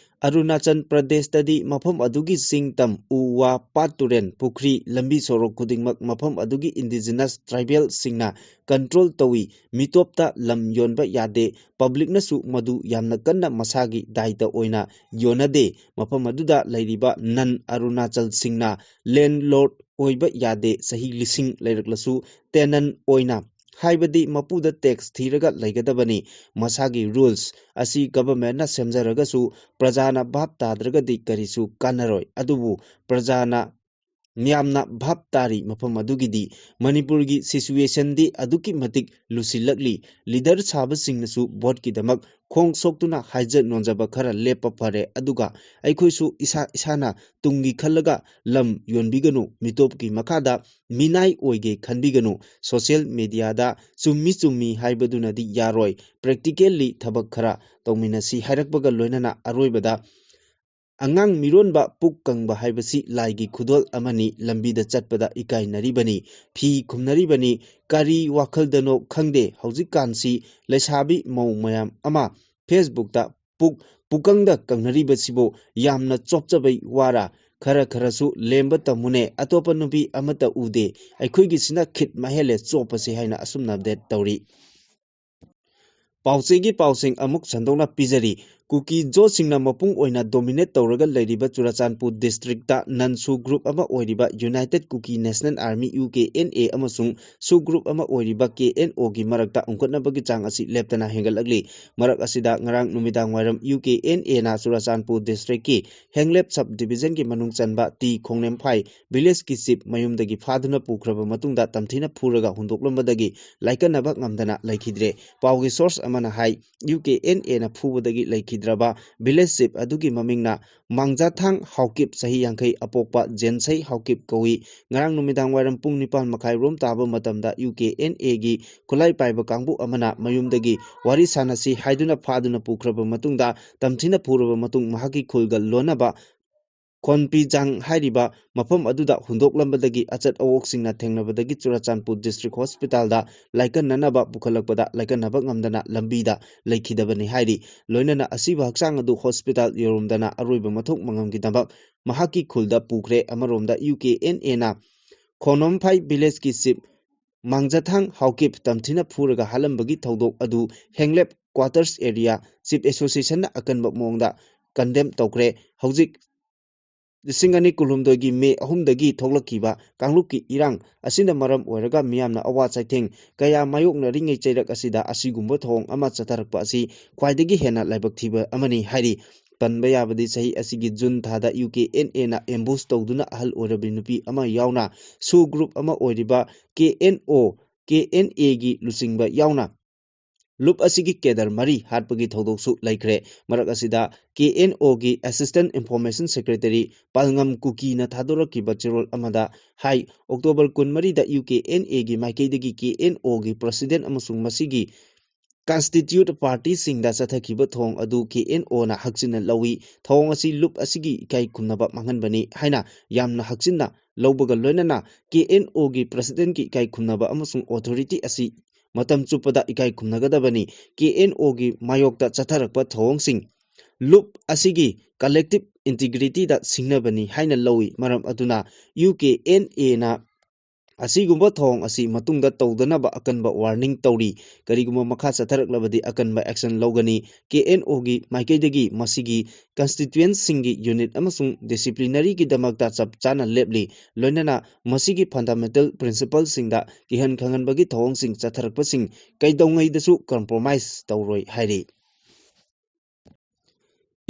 "ꯑꯔꯨꯅꯥꯆꯜ ꯄ꯭ꯔꯗꯦꯁꯇꯗꯤ ꯃꯐꯝ ꯑꯗꯨꯒꯤ ꯆꯤꯡ ꯇꯝ, ꯎ ꯋꯥ, ꯄꯥꯠ ꯇꯨꯔꯦꯜ, ꯄꯨꯈ꯭ꯔꯤ, ꯂꯝꯕꯤ ꯁꯣꯔꯣꯛ ꯈꯨꯗꯤꯡꯃꯛ ꯃꯐꯝ ꯑꯗꯨꯒꯤ ꯏꯟꯗꯤꯖꯤꯅꯁ ꯇ꯭ꯔꯥꯏꯕꯦꯜꯁꯤꯡꯅ ꯀꯟꯇ꯭ꯔꯣꯜ ꯇꯧꯏ꯫ ꯃꯤꯇꯣꯞꯇ ꯂꯝ ꯌꯣꯟꯕ ꯌꯥꯗꯦ꯫ ꯄꯕ꯭ꯂꯤꯛꯅꯁꯨ ꯃꯗꯨ ꯌꯥꯝꯅ ꯀꯟꯅ ꯃꯁꯥꯒꯤ ꯗꯥꯏꯇ ꯑꯣꯏꯅ ꯌꯣꯟꯅꯗꯦ꯫ ꯃꯐꯝ ꯑꯗꯨꯗ ꯂꯩꯔꯤꯕ ꯅꯟ ꯑꯔꯨꯅꯥꯆꯜꯁꯤꯡꯅ ꯂꯦꯟꯂꯣꯔꯗ ꯑꯣꯏꯕ ꯌꯥꯗꯦ꯫ ꯆꯍꯤ ꯂꯤꯁꯤꯡ ꯂꯩꯔꯛꯂꯁꯨ ꯇꯦꯅꯟ ꯑꯣꯏꯅ, ꯍꯥꯏꯕꯗꯤ ꯃꯄꯨꯗ ꯇꯦꯛꯁ ꯊꯤꯔꯒ ꯂꯩꯒꯗꯕꯅꯤ꯫ ꯃꯁꯥꯒꯤ ꯔꯨꯜꯁ ꯑꯁꯤ ꯒꯚꯔꯟꯃꯦꯟꯠꯅ ꯁꯦꯝꯖꯔꯒꯁꯨ ꯄ꯭ꯔꯖꯥꯅ ꯚꯥꯞ ꯇꯥꯗ꯭ꯔꯒꯗꯤ ꯀꯔꯤꯁꯨ ꯀꯥꯟꯅꯔꯣꯏ꯫ ꯑꯗꯨꯕꯨ ꯄ꯭ꯔꯖꯥꯅ ꯃꯤꯌꯥꯝꯅ ꯚꯥꯞ ꯇꯥꯔꯤ꯫ ꯃꯐꯝ ꯑꯗꯨꯒꯤꯗꯤ ꯃꯅꯤꯄꯨꯔꯒꯤ situationꯗꯤ ꯑꯗꯨꯛꯀꯤ ꯃꯇꯤꯛ ꯂꯨꯁꯤꯜꯂꯛꯂꯤ꯫ Leader ꯁꯥꯕꯁꯤꯡꯅꯁꯨ voteꯀꯤꯗꯃꯛ ꯈꯣꯡ ꯁꯣꯛꯇꯨꯅ ꯍꯥꯏꯖ ꯅꯣꯟꯖꯕ ꯈꯔ ꯂꯦꯞꯄ ꯐꯔꯦ, ꯑꯗꯨꯒ ꯑꯩꯈꯣꯏꯁꯨ ꯏꯁꯥ ꯏꯁꯥꯅ ꯇꯨꯡꯒꯤ ꯈꯜꯂꯒ ꯂꯝ ꯌꯣꯟꯕꯤꯒꯅꯨ, ꯃꯤꯇꯣꯞꯀꯤ ꯃꯈꯥꯗ ꯃꯤꯅꯥꯏ ꯑꯣꯏꯒꯦ ꯈꯟꯕꯤꯒꯅꯨ꯫ Social mediaꯗ ꯆꯨꯝꯃꯤ ꯆꯨꯝꯃꯤ ꯍꯥꯏꯕꯗꯨꯅꯗꯤ ꯌꯥꯔꯣꯏ, practically ꯊꯕꯛ ꯈꯔ ꯇꯧꯃꯤꯟꯅꯁꯤ ꯍꯥꯏꯔꯛꯄꯒ ꯂꯣꯏꯅꯅ ꯑꯔꯣꯏꯕꯗ ꯑꯉꯥꯡ ꯃꯤꯔꯣꯟꯕ ꯄꯨꯛ ꯀꯪꯕ ꯍꯥꯏꯕꯁꯤ ꯂꯥꯏꯒꯤ ꯈꯨꯗꯣꯜ ꯑꯃꯅꯤ, ꯂꯝꯕꯤꯗ ꯆꯠꯄꯗ ꯏꯀꯥꯏꯅꯔꯤꯕꯅꯤ, ꯐꯤ ꯈꯨꯝꯅꯔꯤꯕꯅꯤ꯫ ꯀꯔꯤ ꯋꯥꯈꯜꯗꯅꯣ ꯈꯪꯗꯦ, ꯍꯧꯖꯤꯛꯀꯥꯟꯁꯤ ꯂꯩꯁꯥꯕꯤ ꯃꯧ ꯃꯌꯥꯝ ꯑꯃ Facebookꯇ ꯄꯨꯛ ꯄꯨꯀꯪꯗ ꯀꯪꯅꯔꯤꯕꯁꯤꯕꯨ ꯌꯥꯝꯅ ꯆꯣꯞꯆꯕꯩ ꯋꯥꯔꯥ? ꯈꯔ ꯈꯔꯁꯨ ꯂꯦꯝꯕ ꯇꯝꯃꯨꯅꯦ, ꯑꯇꯣꯞꯄ ꯅꯨꯄꯤ ꯑꯃꯠꯇ ꯎꯗꯦ, ꯑꯩꯈꯣꯏꯒꯤꯁꯤꯅ ꯈꯤꯠ ꯃꯍꯦꯜꯂꯦ ꯆꯣꯞꯄꯁꯦ ꯍꯥꯏꯅ ꯑꯁꯨꯝꯅ update ꯇꯧꯔꯤ꯫ ꯄꯥꯎꯆꯦꯒꯤ ꯄꯥꯎꯁꯤꯡ ꯑꯃꯨꯛ ꯁꯟꯗꯣꯛꯅ ꯄꯤꯖꯔꯤ꯫ ꯀꯨꯀꯤ ꯖꯣꯁꯤꯡꯅ ꯃꯄꯨꯡ ꯑꯣꯏꯅ dominate ꯇꯧꯔꯒ ꯂꯩꯔꯤꯕ ꯆꯨꯔꯆꯥꯟꯄꯨꯔ districtꯇ non SoO group ꯑꯃ ꯑꯣꯏꯔꯤꯕ United Kuki National Army, UKNA, ꯑꯃꯁꯨꯡ SoO group ꯑꯃ ꯑꯣꯏꯔꯤꯕ KNOꯒꯤ ꯃꯔꯛꯇ ꯎꯪꯈꯠꯅꯕꯒꯤ ꯆꯥꯡ ꯑꯁꯤ ꯂꯦꯞꯇꯅ ꯍꯦꯟꯒꯠꯂꯛꯂꯤ꯫ ꯃꯔꯛ ꯑꯁꯤꯗ ꯉꯔꯥꯡ ꯅꯨꯃꯤꯗꯥꯡ ꯋꯥꯏꯔꯝ UKNAꯅ ꯆꯨꯔꯆꯥꯟꯄꯨꯔ districtꯀꯤ ꯍꯦꯡꯂꯦꯞ sub divisionꯒꯤ ꯃꯅꯨꯡ ꯆꯟꯕ ꯇꯤ ꯈꯣꯡꯅꯦꯝꯐꯥꯏ villageꯀꯤ chief ꯃꯌꯨꯝꯗꯒꯤ ꯐꯥꯗꯨꯅ ꯄꯨꯈ꯭ꯔꯕ ꯃꯇꯨꯡꯗ ꯇꯝꯊꯤꯅ ꯐꯨꯔꯒ ꯍꯨꯟꯗꯣꯛꯂꯝꯕꯗꯒꯤ ꯂꯥꯏꯀꯠꯅꯕ ꯉꯝꯗꯅ ꯂꯩꯈꯤꯗ꯭ꯔꯦ꯫ ꯄꯥꯎꯒꯤ source ꯑꯃꯅ ꯍꯥꯏ, UKNAꯅ ꯐꯨꯕꯗꯒꯤ ꯂꯩꯈꯤꯗ꯭ꯔꯕ village chief ꯑꯗꯨꯒꯤ ꯃꯃꯤꯡꯅ ꯃꯥꯡꯖꯥꯊꯥꯡ ꯍꯥꯎꯀꯤꯞ, ꯆꯍꯤ ꯌꯥꯡꯈꯩ, ꯑꯄꯣꯛꯄ ꯖꯦꯟꯁꯩ ꯍꯥꯎꯀꯤꯞ ꯀꯧꯏ꯫ ꯉꯔꯥꯡ ꯅꯨꯃꯤꯗꯥꯡ ꯋꯥꯏꯔꯝ ꯄꯨꯡ ꯅꯤꯄꯥꯟ ꯃꯈꯥꯏ ꯔꯣꯝ ꯇꯥꯕ ꯃꯇꯝꯗ UKNAꯒꯤ ꯈꯨꯠꯂꯥꯏ ꯄꯥꯏꯕ ꯀꯥꯡꯕꯨ ꯑꯃꯅ ꯃꯌꯨꯝꯗꯒꯤ ꯋꯥꯔꯤ ꯁꯥꯟꯅꯁꯤ ꯍꯥꯏꯗꯨꯅ ꯐꯥꯗꯨꯅ ꯄꯨꯈ꯭ꯔꯕ ꯃꯇꯨꯡꯗ ꯇꯝꯊꯤꯅ ꯐꯨꯔꯕ ꯃꯇꯨꯡ ꯃꯍꯥꯛꯀꯤ ꯈꯨꯜꯒ ꯂꯣꯟꯅꯕ ꯈꯣꯟꯄꯤꯖꯥꯡ ꯍꯥꯏꯔꯤꯕ ꯃꯐꯝ ꯑꯗꯨꯗ ꯍꯨꯟꯗꯣꯛꯂꯝꯕꯗꯒꯤ ꯑꯆꯠ ꯑꯋꯣꯛꯁꯤꯡꯅ ꯊꯦꯡꯅꯕꯗꯒꯤ ꯆꯨꯔꯆꯥꯟꯄꯨꯔ district hospitalꯗ ꯂꯥꯏꯀꯠꯅꯅꯕ ꯄꯨꯈꯠꯂꯛꯄꯗ ꯂꯥꯏꯀꯠꯅꯕ ꯉꯝꯗꯅ ꯂꯝꯕꯤꯗ ꯂꯩꯈꯤꯗꯕꯅꯤ ꯍꯥꯏꯔꯤ꯫ ꯂꯣꯏꯅꯅ ꯑꯁꯤꯕ ꯍꯛꯆꯥꯡ ꯑꯗꯨ hospital ꯌꯧꯔꯝꯗꯅ ꯑꯔꯣꯏꯕ ꯃꯊꯧ ꯃꯉꯝꯒꯤꯗꯃꯛ ꯃꯍꯥꯛꯀꯤ ꯈꯨꯜꯗ ꯄꯨꯈ꯭ꯔꯦ꯫ ꯑꯃꯔꯣꯝꯗ UKNAꯅ ꯈꯣꯅꯣꯝꯐꯥꯏ villageꯀꯤ chief ꯃꯥꯡꯖꯊꯥꯡ ꯍꯥꯎꯀꯤꯞ ꯇꯝꯊꯤꯅ ꯐꯨꯔꯒ ꯍꯥꯠꯂꯝꯕꯒꯤ ꯊꯧꯗꯣꯛ ꯑꯗꯨ ꯍꯦꯡꯂꯦꯞ quarters area chief associationꯅ ꯑꯀꯟꯕ ꯃꯑꯣꯡꯗ condemn ꯇꯧꯈ꯭ꯔꯦ꯫ ꯍꯧꯖꯤꯛ ꯂꯤꯁꯤꯡ ꯑꯅꯤ ꯀꯨꯟꯍꯨꯝꯗꯣꯏꯒꯤ ꯃꯦ ꯑꯍꯨꯝꯗꯒꯤ ꯊꯣꯛꯂꯛꯈꯤꯕ ꯀꯥꯡꯂꯨꯞꯀꯤ ꯏꯔꯥꯡ ꯑꯁꯤꯅ ꯃꯔꯝ ꯑꯣꯏꯔꯒ ꯃꯤꯌꯥꯝꯅ ꯑꯋꯥ ꯆꯩꯊꯦꯡ ꯀꯌꯥ ꯃꯥꯌꯣꯛꯅꯔꯤꯉꯩ ꯆꯩꯔꯛ ꯑꯁꯤꯗ ꯑꯁꯤꯒꯨꯝꯕ ꯊꯧꯑꯣꯡ ꯑꯃ ꯆꯠꯊꯔꯛꯄ ꯑꯁꯤ ꯈ꯭ꯋꯥꯏꯗꯒꯤ ꯍꯦꯟꯅ ꯂꯥꯏꯕꯛ ꯊꯤꯕ ꯑꯃꯅꯤ ꯍꯥꯏꯔꯤ꯫ ꯄꯟꯕ ꯌꯥꯕꯗꯤ ꯆꯍꯤ ꯑꯁꯤꯒꯤ ꯖꯨꯟ ꯊꯥꯗ ꯌꯨ ꯀꯦ ꯑꯦꯟ ꯑꯦꯅ ambush ꯇꯧꯗꯨꯅ ꯑꯍꯜ ꯑꯣꯏꯔꯕꯤ ꯅꯨꯄꯤ ꯑꯃ ꯌꯥꯎꯅ SoO group ꯑꯃ ꯑꯣꯏꯔꯤꯕ ꯀꯦ ꯑꯦꯟ ꯑꯣ, ꯀꯦ ꯑꯦꯟ ꯑꯦꯒꯤ ꯂꯨꯆꯤꯡꯕ ꯌꯥꯎꯅ ꯂꯨꯞ ꯑꯁꯤꯒꯤ cadre ꯃꯔꯤ ꯍꯥꯠꯄꯒꯤ ꯊꯧꯗꯣꯛꯁꯨ ꯂꯩꯈ꯭ꯔꯦ꯫ ꯃꯔꯛ ꯑꯁꯤꯗ ꯀꯦ ꯑꯦꯟ ꯑꯣꯒꯤ Assistant Information Secretary ꯄꯥꯜꯉꯝ ꯀꯨꯀꯤꯅ ꯊꯥꯗꯣꯔꯛꯈꯤꯕ ꯆꯦꯔꯣꯜ ꯑꯃꯗ ꯍꯥꯏ, ꯑꯣꯛꯇꯣꯕꯔ ꯀꯨꯟꯃꯔꯤꯗ ꯌꯨ ꯀꯦ ꯑꯦꯟ ꯑꯦꯒꯤ ꯃꯥꯏꯀꯩꯗꯒꯤ ꯀꯦ ꯑꯦꯟ ꯑꯣꯒꯤ president ꯑꯃꯁꯨꯡ ꯃꯁꯤꯒꯤ constituent partyꯁꯤꯡꯗ ꯆꯠꯊꯈꯤꯕ ꯊꯧꯑꯣꯡ ꯑꯗꯨ ꯀꯦ ꯑꯦꯟ ꯑꯣꯅ ꯍꯛꯆꯤꯟꯅ ꯂꯧꯏ꯫ ꯊꯧꯑꯣꯡ ꯑꯁꯤ ꯂꯨꯞ ꯑꯁꯤꯒꯤ ꯏꯀꯥꯏ ꯈꯨꯝꯅꯕ ꯃꯥꯡꯍꯟꯕꯅꯤ ꯍꯥꯏꯅ ꯌꯥꯝꯅ ꯍꯛꯆꯤꯟꯅ ꯂꯧꯕꯒ ꯂꯣꯏꯅꯅ ꯀꯦ ꯑꯦꯟ ꯑꯣꯒꯤ presidentꯀꯤ ꯏꯀꯥꯏ ꯈꯨꯝꯅꯕ ꯑꯃꯁꯨꯡ authority ꯑꯁꯤ ꯃꯇꯝ ꯆꯨꯞꯄꯗ ꯏꯀꯥꯏ ꯈꯨꯝꯅꯒꯗꯕꯅꯤ꯫ ꯀꯦ ꯑꯦꯟ ꯑꯣꯒꯤ ꯃꯥꯌꯣꯛꯇ ꯆꯠꯊꯔꯛꯄ ꯊꯧꯑꯣꯡꯁꯤꯡ ꯂꯨꯞ ꯑꯁꯤꯒꯤ collective integrityꯗ ꯁꯤꯡꯅꯕꯅꯤ ꯍꯥꯏꯅ ꯂꯧꯏ꯫ ꯃꯔꯝ ꯑꯗꯨꯅ ꯌꯨ ꯀꯦ ꯑꯦꯟ ꯑꯦꯅ ꯑꯁꯤꯒꯨꯝꯕ ꯊꯧꯑꯣꯡ ꯑꯁꯤ ꯃꯇꯨꯡꯗ ꯇꯧꯗꯅꯕ ꯑꯀꯟꯕ warning ꯇꯧꯔꯤ꯫ ꯀꯔꯤꯒꯨꯝꯕ ꯃꯈꯥ ꯆꯠꯊꯔꯛꯂꯕꯗꯤ ꯑꯀꯟꯕ action ꯂꯧꯒꯅꯤ꯫ ꯀꯦ ꯑꯦꯟ ꯑꯣꯒꯤ ꯃꯥꯏꯀꯩꯗꯒꯤ ꯃꯁꯤꯒꯤ constituentꯁꯤꯡꯒꯤ unit ꯑꯃꯁꯨꯡ disciplinaryꯒꯤꯗꯃꯛꯇ ꯆꯞ ꯆꯥꯅ ꯂꯦꯞꯂꯤ꯫ ꯂꯣꯏꯅꯅ ꯃꯁꯤꯒꯤ fundamental principleꯁꯤꯡꯗ ꯀꯤꯍꯟ ꯈꯪꯍꯟꯕꯒꯤ ꯊꯧꯑꯣꯡꯁꯤꯡ ꯆꯠꯊꯔꯛꯄꯁꯤꯡ ꯀꯩꯗꯧꯉꯩꯗꯁꯨ compromise ꯇꯧꯔꯣꯏ ꯍꯥꯏꯔꯤ꯫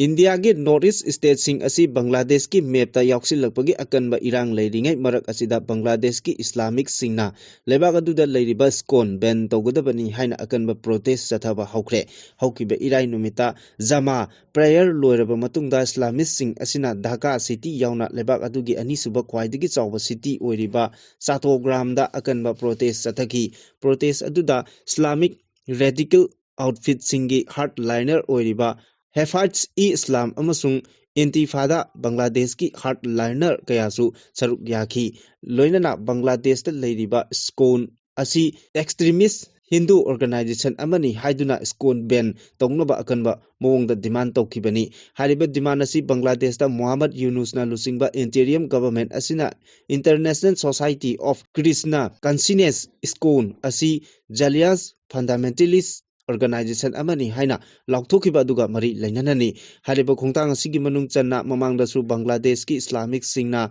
ꯏꯟꯗꯤꯌꯥꯒꯤ North East stateꯁꯤꯡ ꯑꯁꯤ ꯕꯪꯒ꯭ꯂꯥꯗꯦꯁꯀꯤ mapꯇ ꯌꯥꯎꯁꯤꯜꯂꯛꯄꯒꯤ ꯑꯀꯟꯕ ꯏꯔꯥꯡ ꯂꯩꯔꯤꯉꯩ ꯃꯔꯛ ꯑꯁꯤꯗ ꯕꯪꯒ꯭ꯂꯥꯗꯦꯁꯀꯤ ꯏꯁꯂꯥꯃꯤꯛꯁꯤꯡꯅ ꯂꯩꯕꯥꯛ ꯑꯗꯨꯗ ꯂꯩꯔꯤꯕ ISKCON ban ꯇꯧꯒꯗꯕꯅꯤ ꯍꯥꯏꯅ ꯑꯀꯟꯕ protest ꯆꯠꯊꯕ ꯍꯧꯈ꯭ꯔꯦ꯫ ꯍꯧꯈꯤꯕ ꯏꯔꯥꯏ ꯅꯨꯃꯤꯠꯇ ꯖꯃꯥ prayer ꯂꯣꯏꯔꯕ ꯃꯇꯨꯡꯗ ꯏꯁꯂꯥꯃꯤꯁꯁꯤꯡ ꯑꯁꯤꯅ ꯙꯥꯀꯥ city ꯌꯥꯎꯅ ꯂꯩꯕꯥꯛ ꯑꯗꯨꯒꯤ ꯑꯅꯤꯁꯨꯕ ꯈ꯭ꯋꯥꯏꯗꯒꯤ ꯆꯥꯎꯕ city ꯑꯣꯏꯔꯤꯕ ꯆꯥꯇꯣꯒ꯭ꯔꯥꯝꯗ ꯑꯀꯟꯕ protest ꯆꯠꯊꯈꯤ꯫ Protest ꯑꯗꯨꯗ ꯏꯁꯂꯥꯃꯤꯛ radical outfitꯁꯤꯡꯒꯤ hardliner ꯑꯣꯏꯔꯤꯕ Hafez-e-Islam ꯑꯃꯁꯨꯡ Intifada ꯕꯪꯒ꯭ꯂꯥꯗꯦꯁꯀꯤ hardliner ꯀꯌꯥꯁꯨ ꯁꯔꯨꯛ ꯌꯥꯈꯤ꯫ ꯂꯣꯏꯅꯅ ꯕꯪꯒ꯭ꯂꯥꯗꯦꯁꯇ ꯂꯩꯔꯤꯕ ISKCON ꯑꯁꯤ extremist Hindu organization ꯑꯃꯅꯤ ꯍꯥꯏꯗꯨꯅ ISKCON ban ꯇꯧꯅꯕ ꯑꯀꯟꯕ ꯃꯑꯣꯡꯗ demand ꯇꯧꯈꯤꯕꯅꯤ꯫ ꯍꯥꯏꯔꯤꯕ demand ꯑꯁꯤ ꯕꯪꯒ꯭ꯂꯥꯗꯦꯁꯇ ꯃꯣꯍꯥꯃꯗ ꯌꯨꯅꯨꯁꯅ ꯂꯨꯆꯤꯡꯕ interim government ꯑꯁꯤꯅ International Society of Krishna Consciousness, ISKCON ꯑꯁꯤ Zalias fundamentalist organization ꯑꯃꯅꯤ ꯍꯥꯏꯅ ꯂꯥꯎꯊꯣꯛꯈꯤꯕ ꯑꯗꯨꯒ ꯃꯔꯤ ꯂꯩꯅꯅꯅꯤ꯫ ꯍꯥꯏꯔꯤꯕ ꯈꯣꯡꯊꯥꯡ ꯑꯁꯤꯒꯤ ꯃꯅꯨꯡ ꯆꯟꯅ ꯃꯃꯥꯡꯗꯁꯨ ꯕꯪꯒ꯭ꯂꯥꯗꯦꯁꯀꯤ ꯏꯁꯂꯥꯃꯤꯛꯁꯤꯡꯅ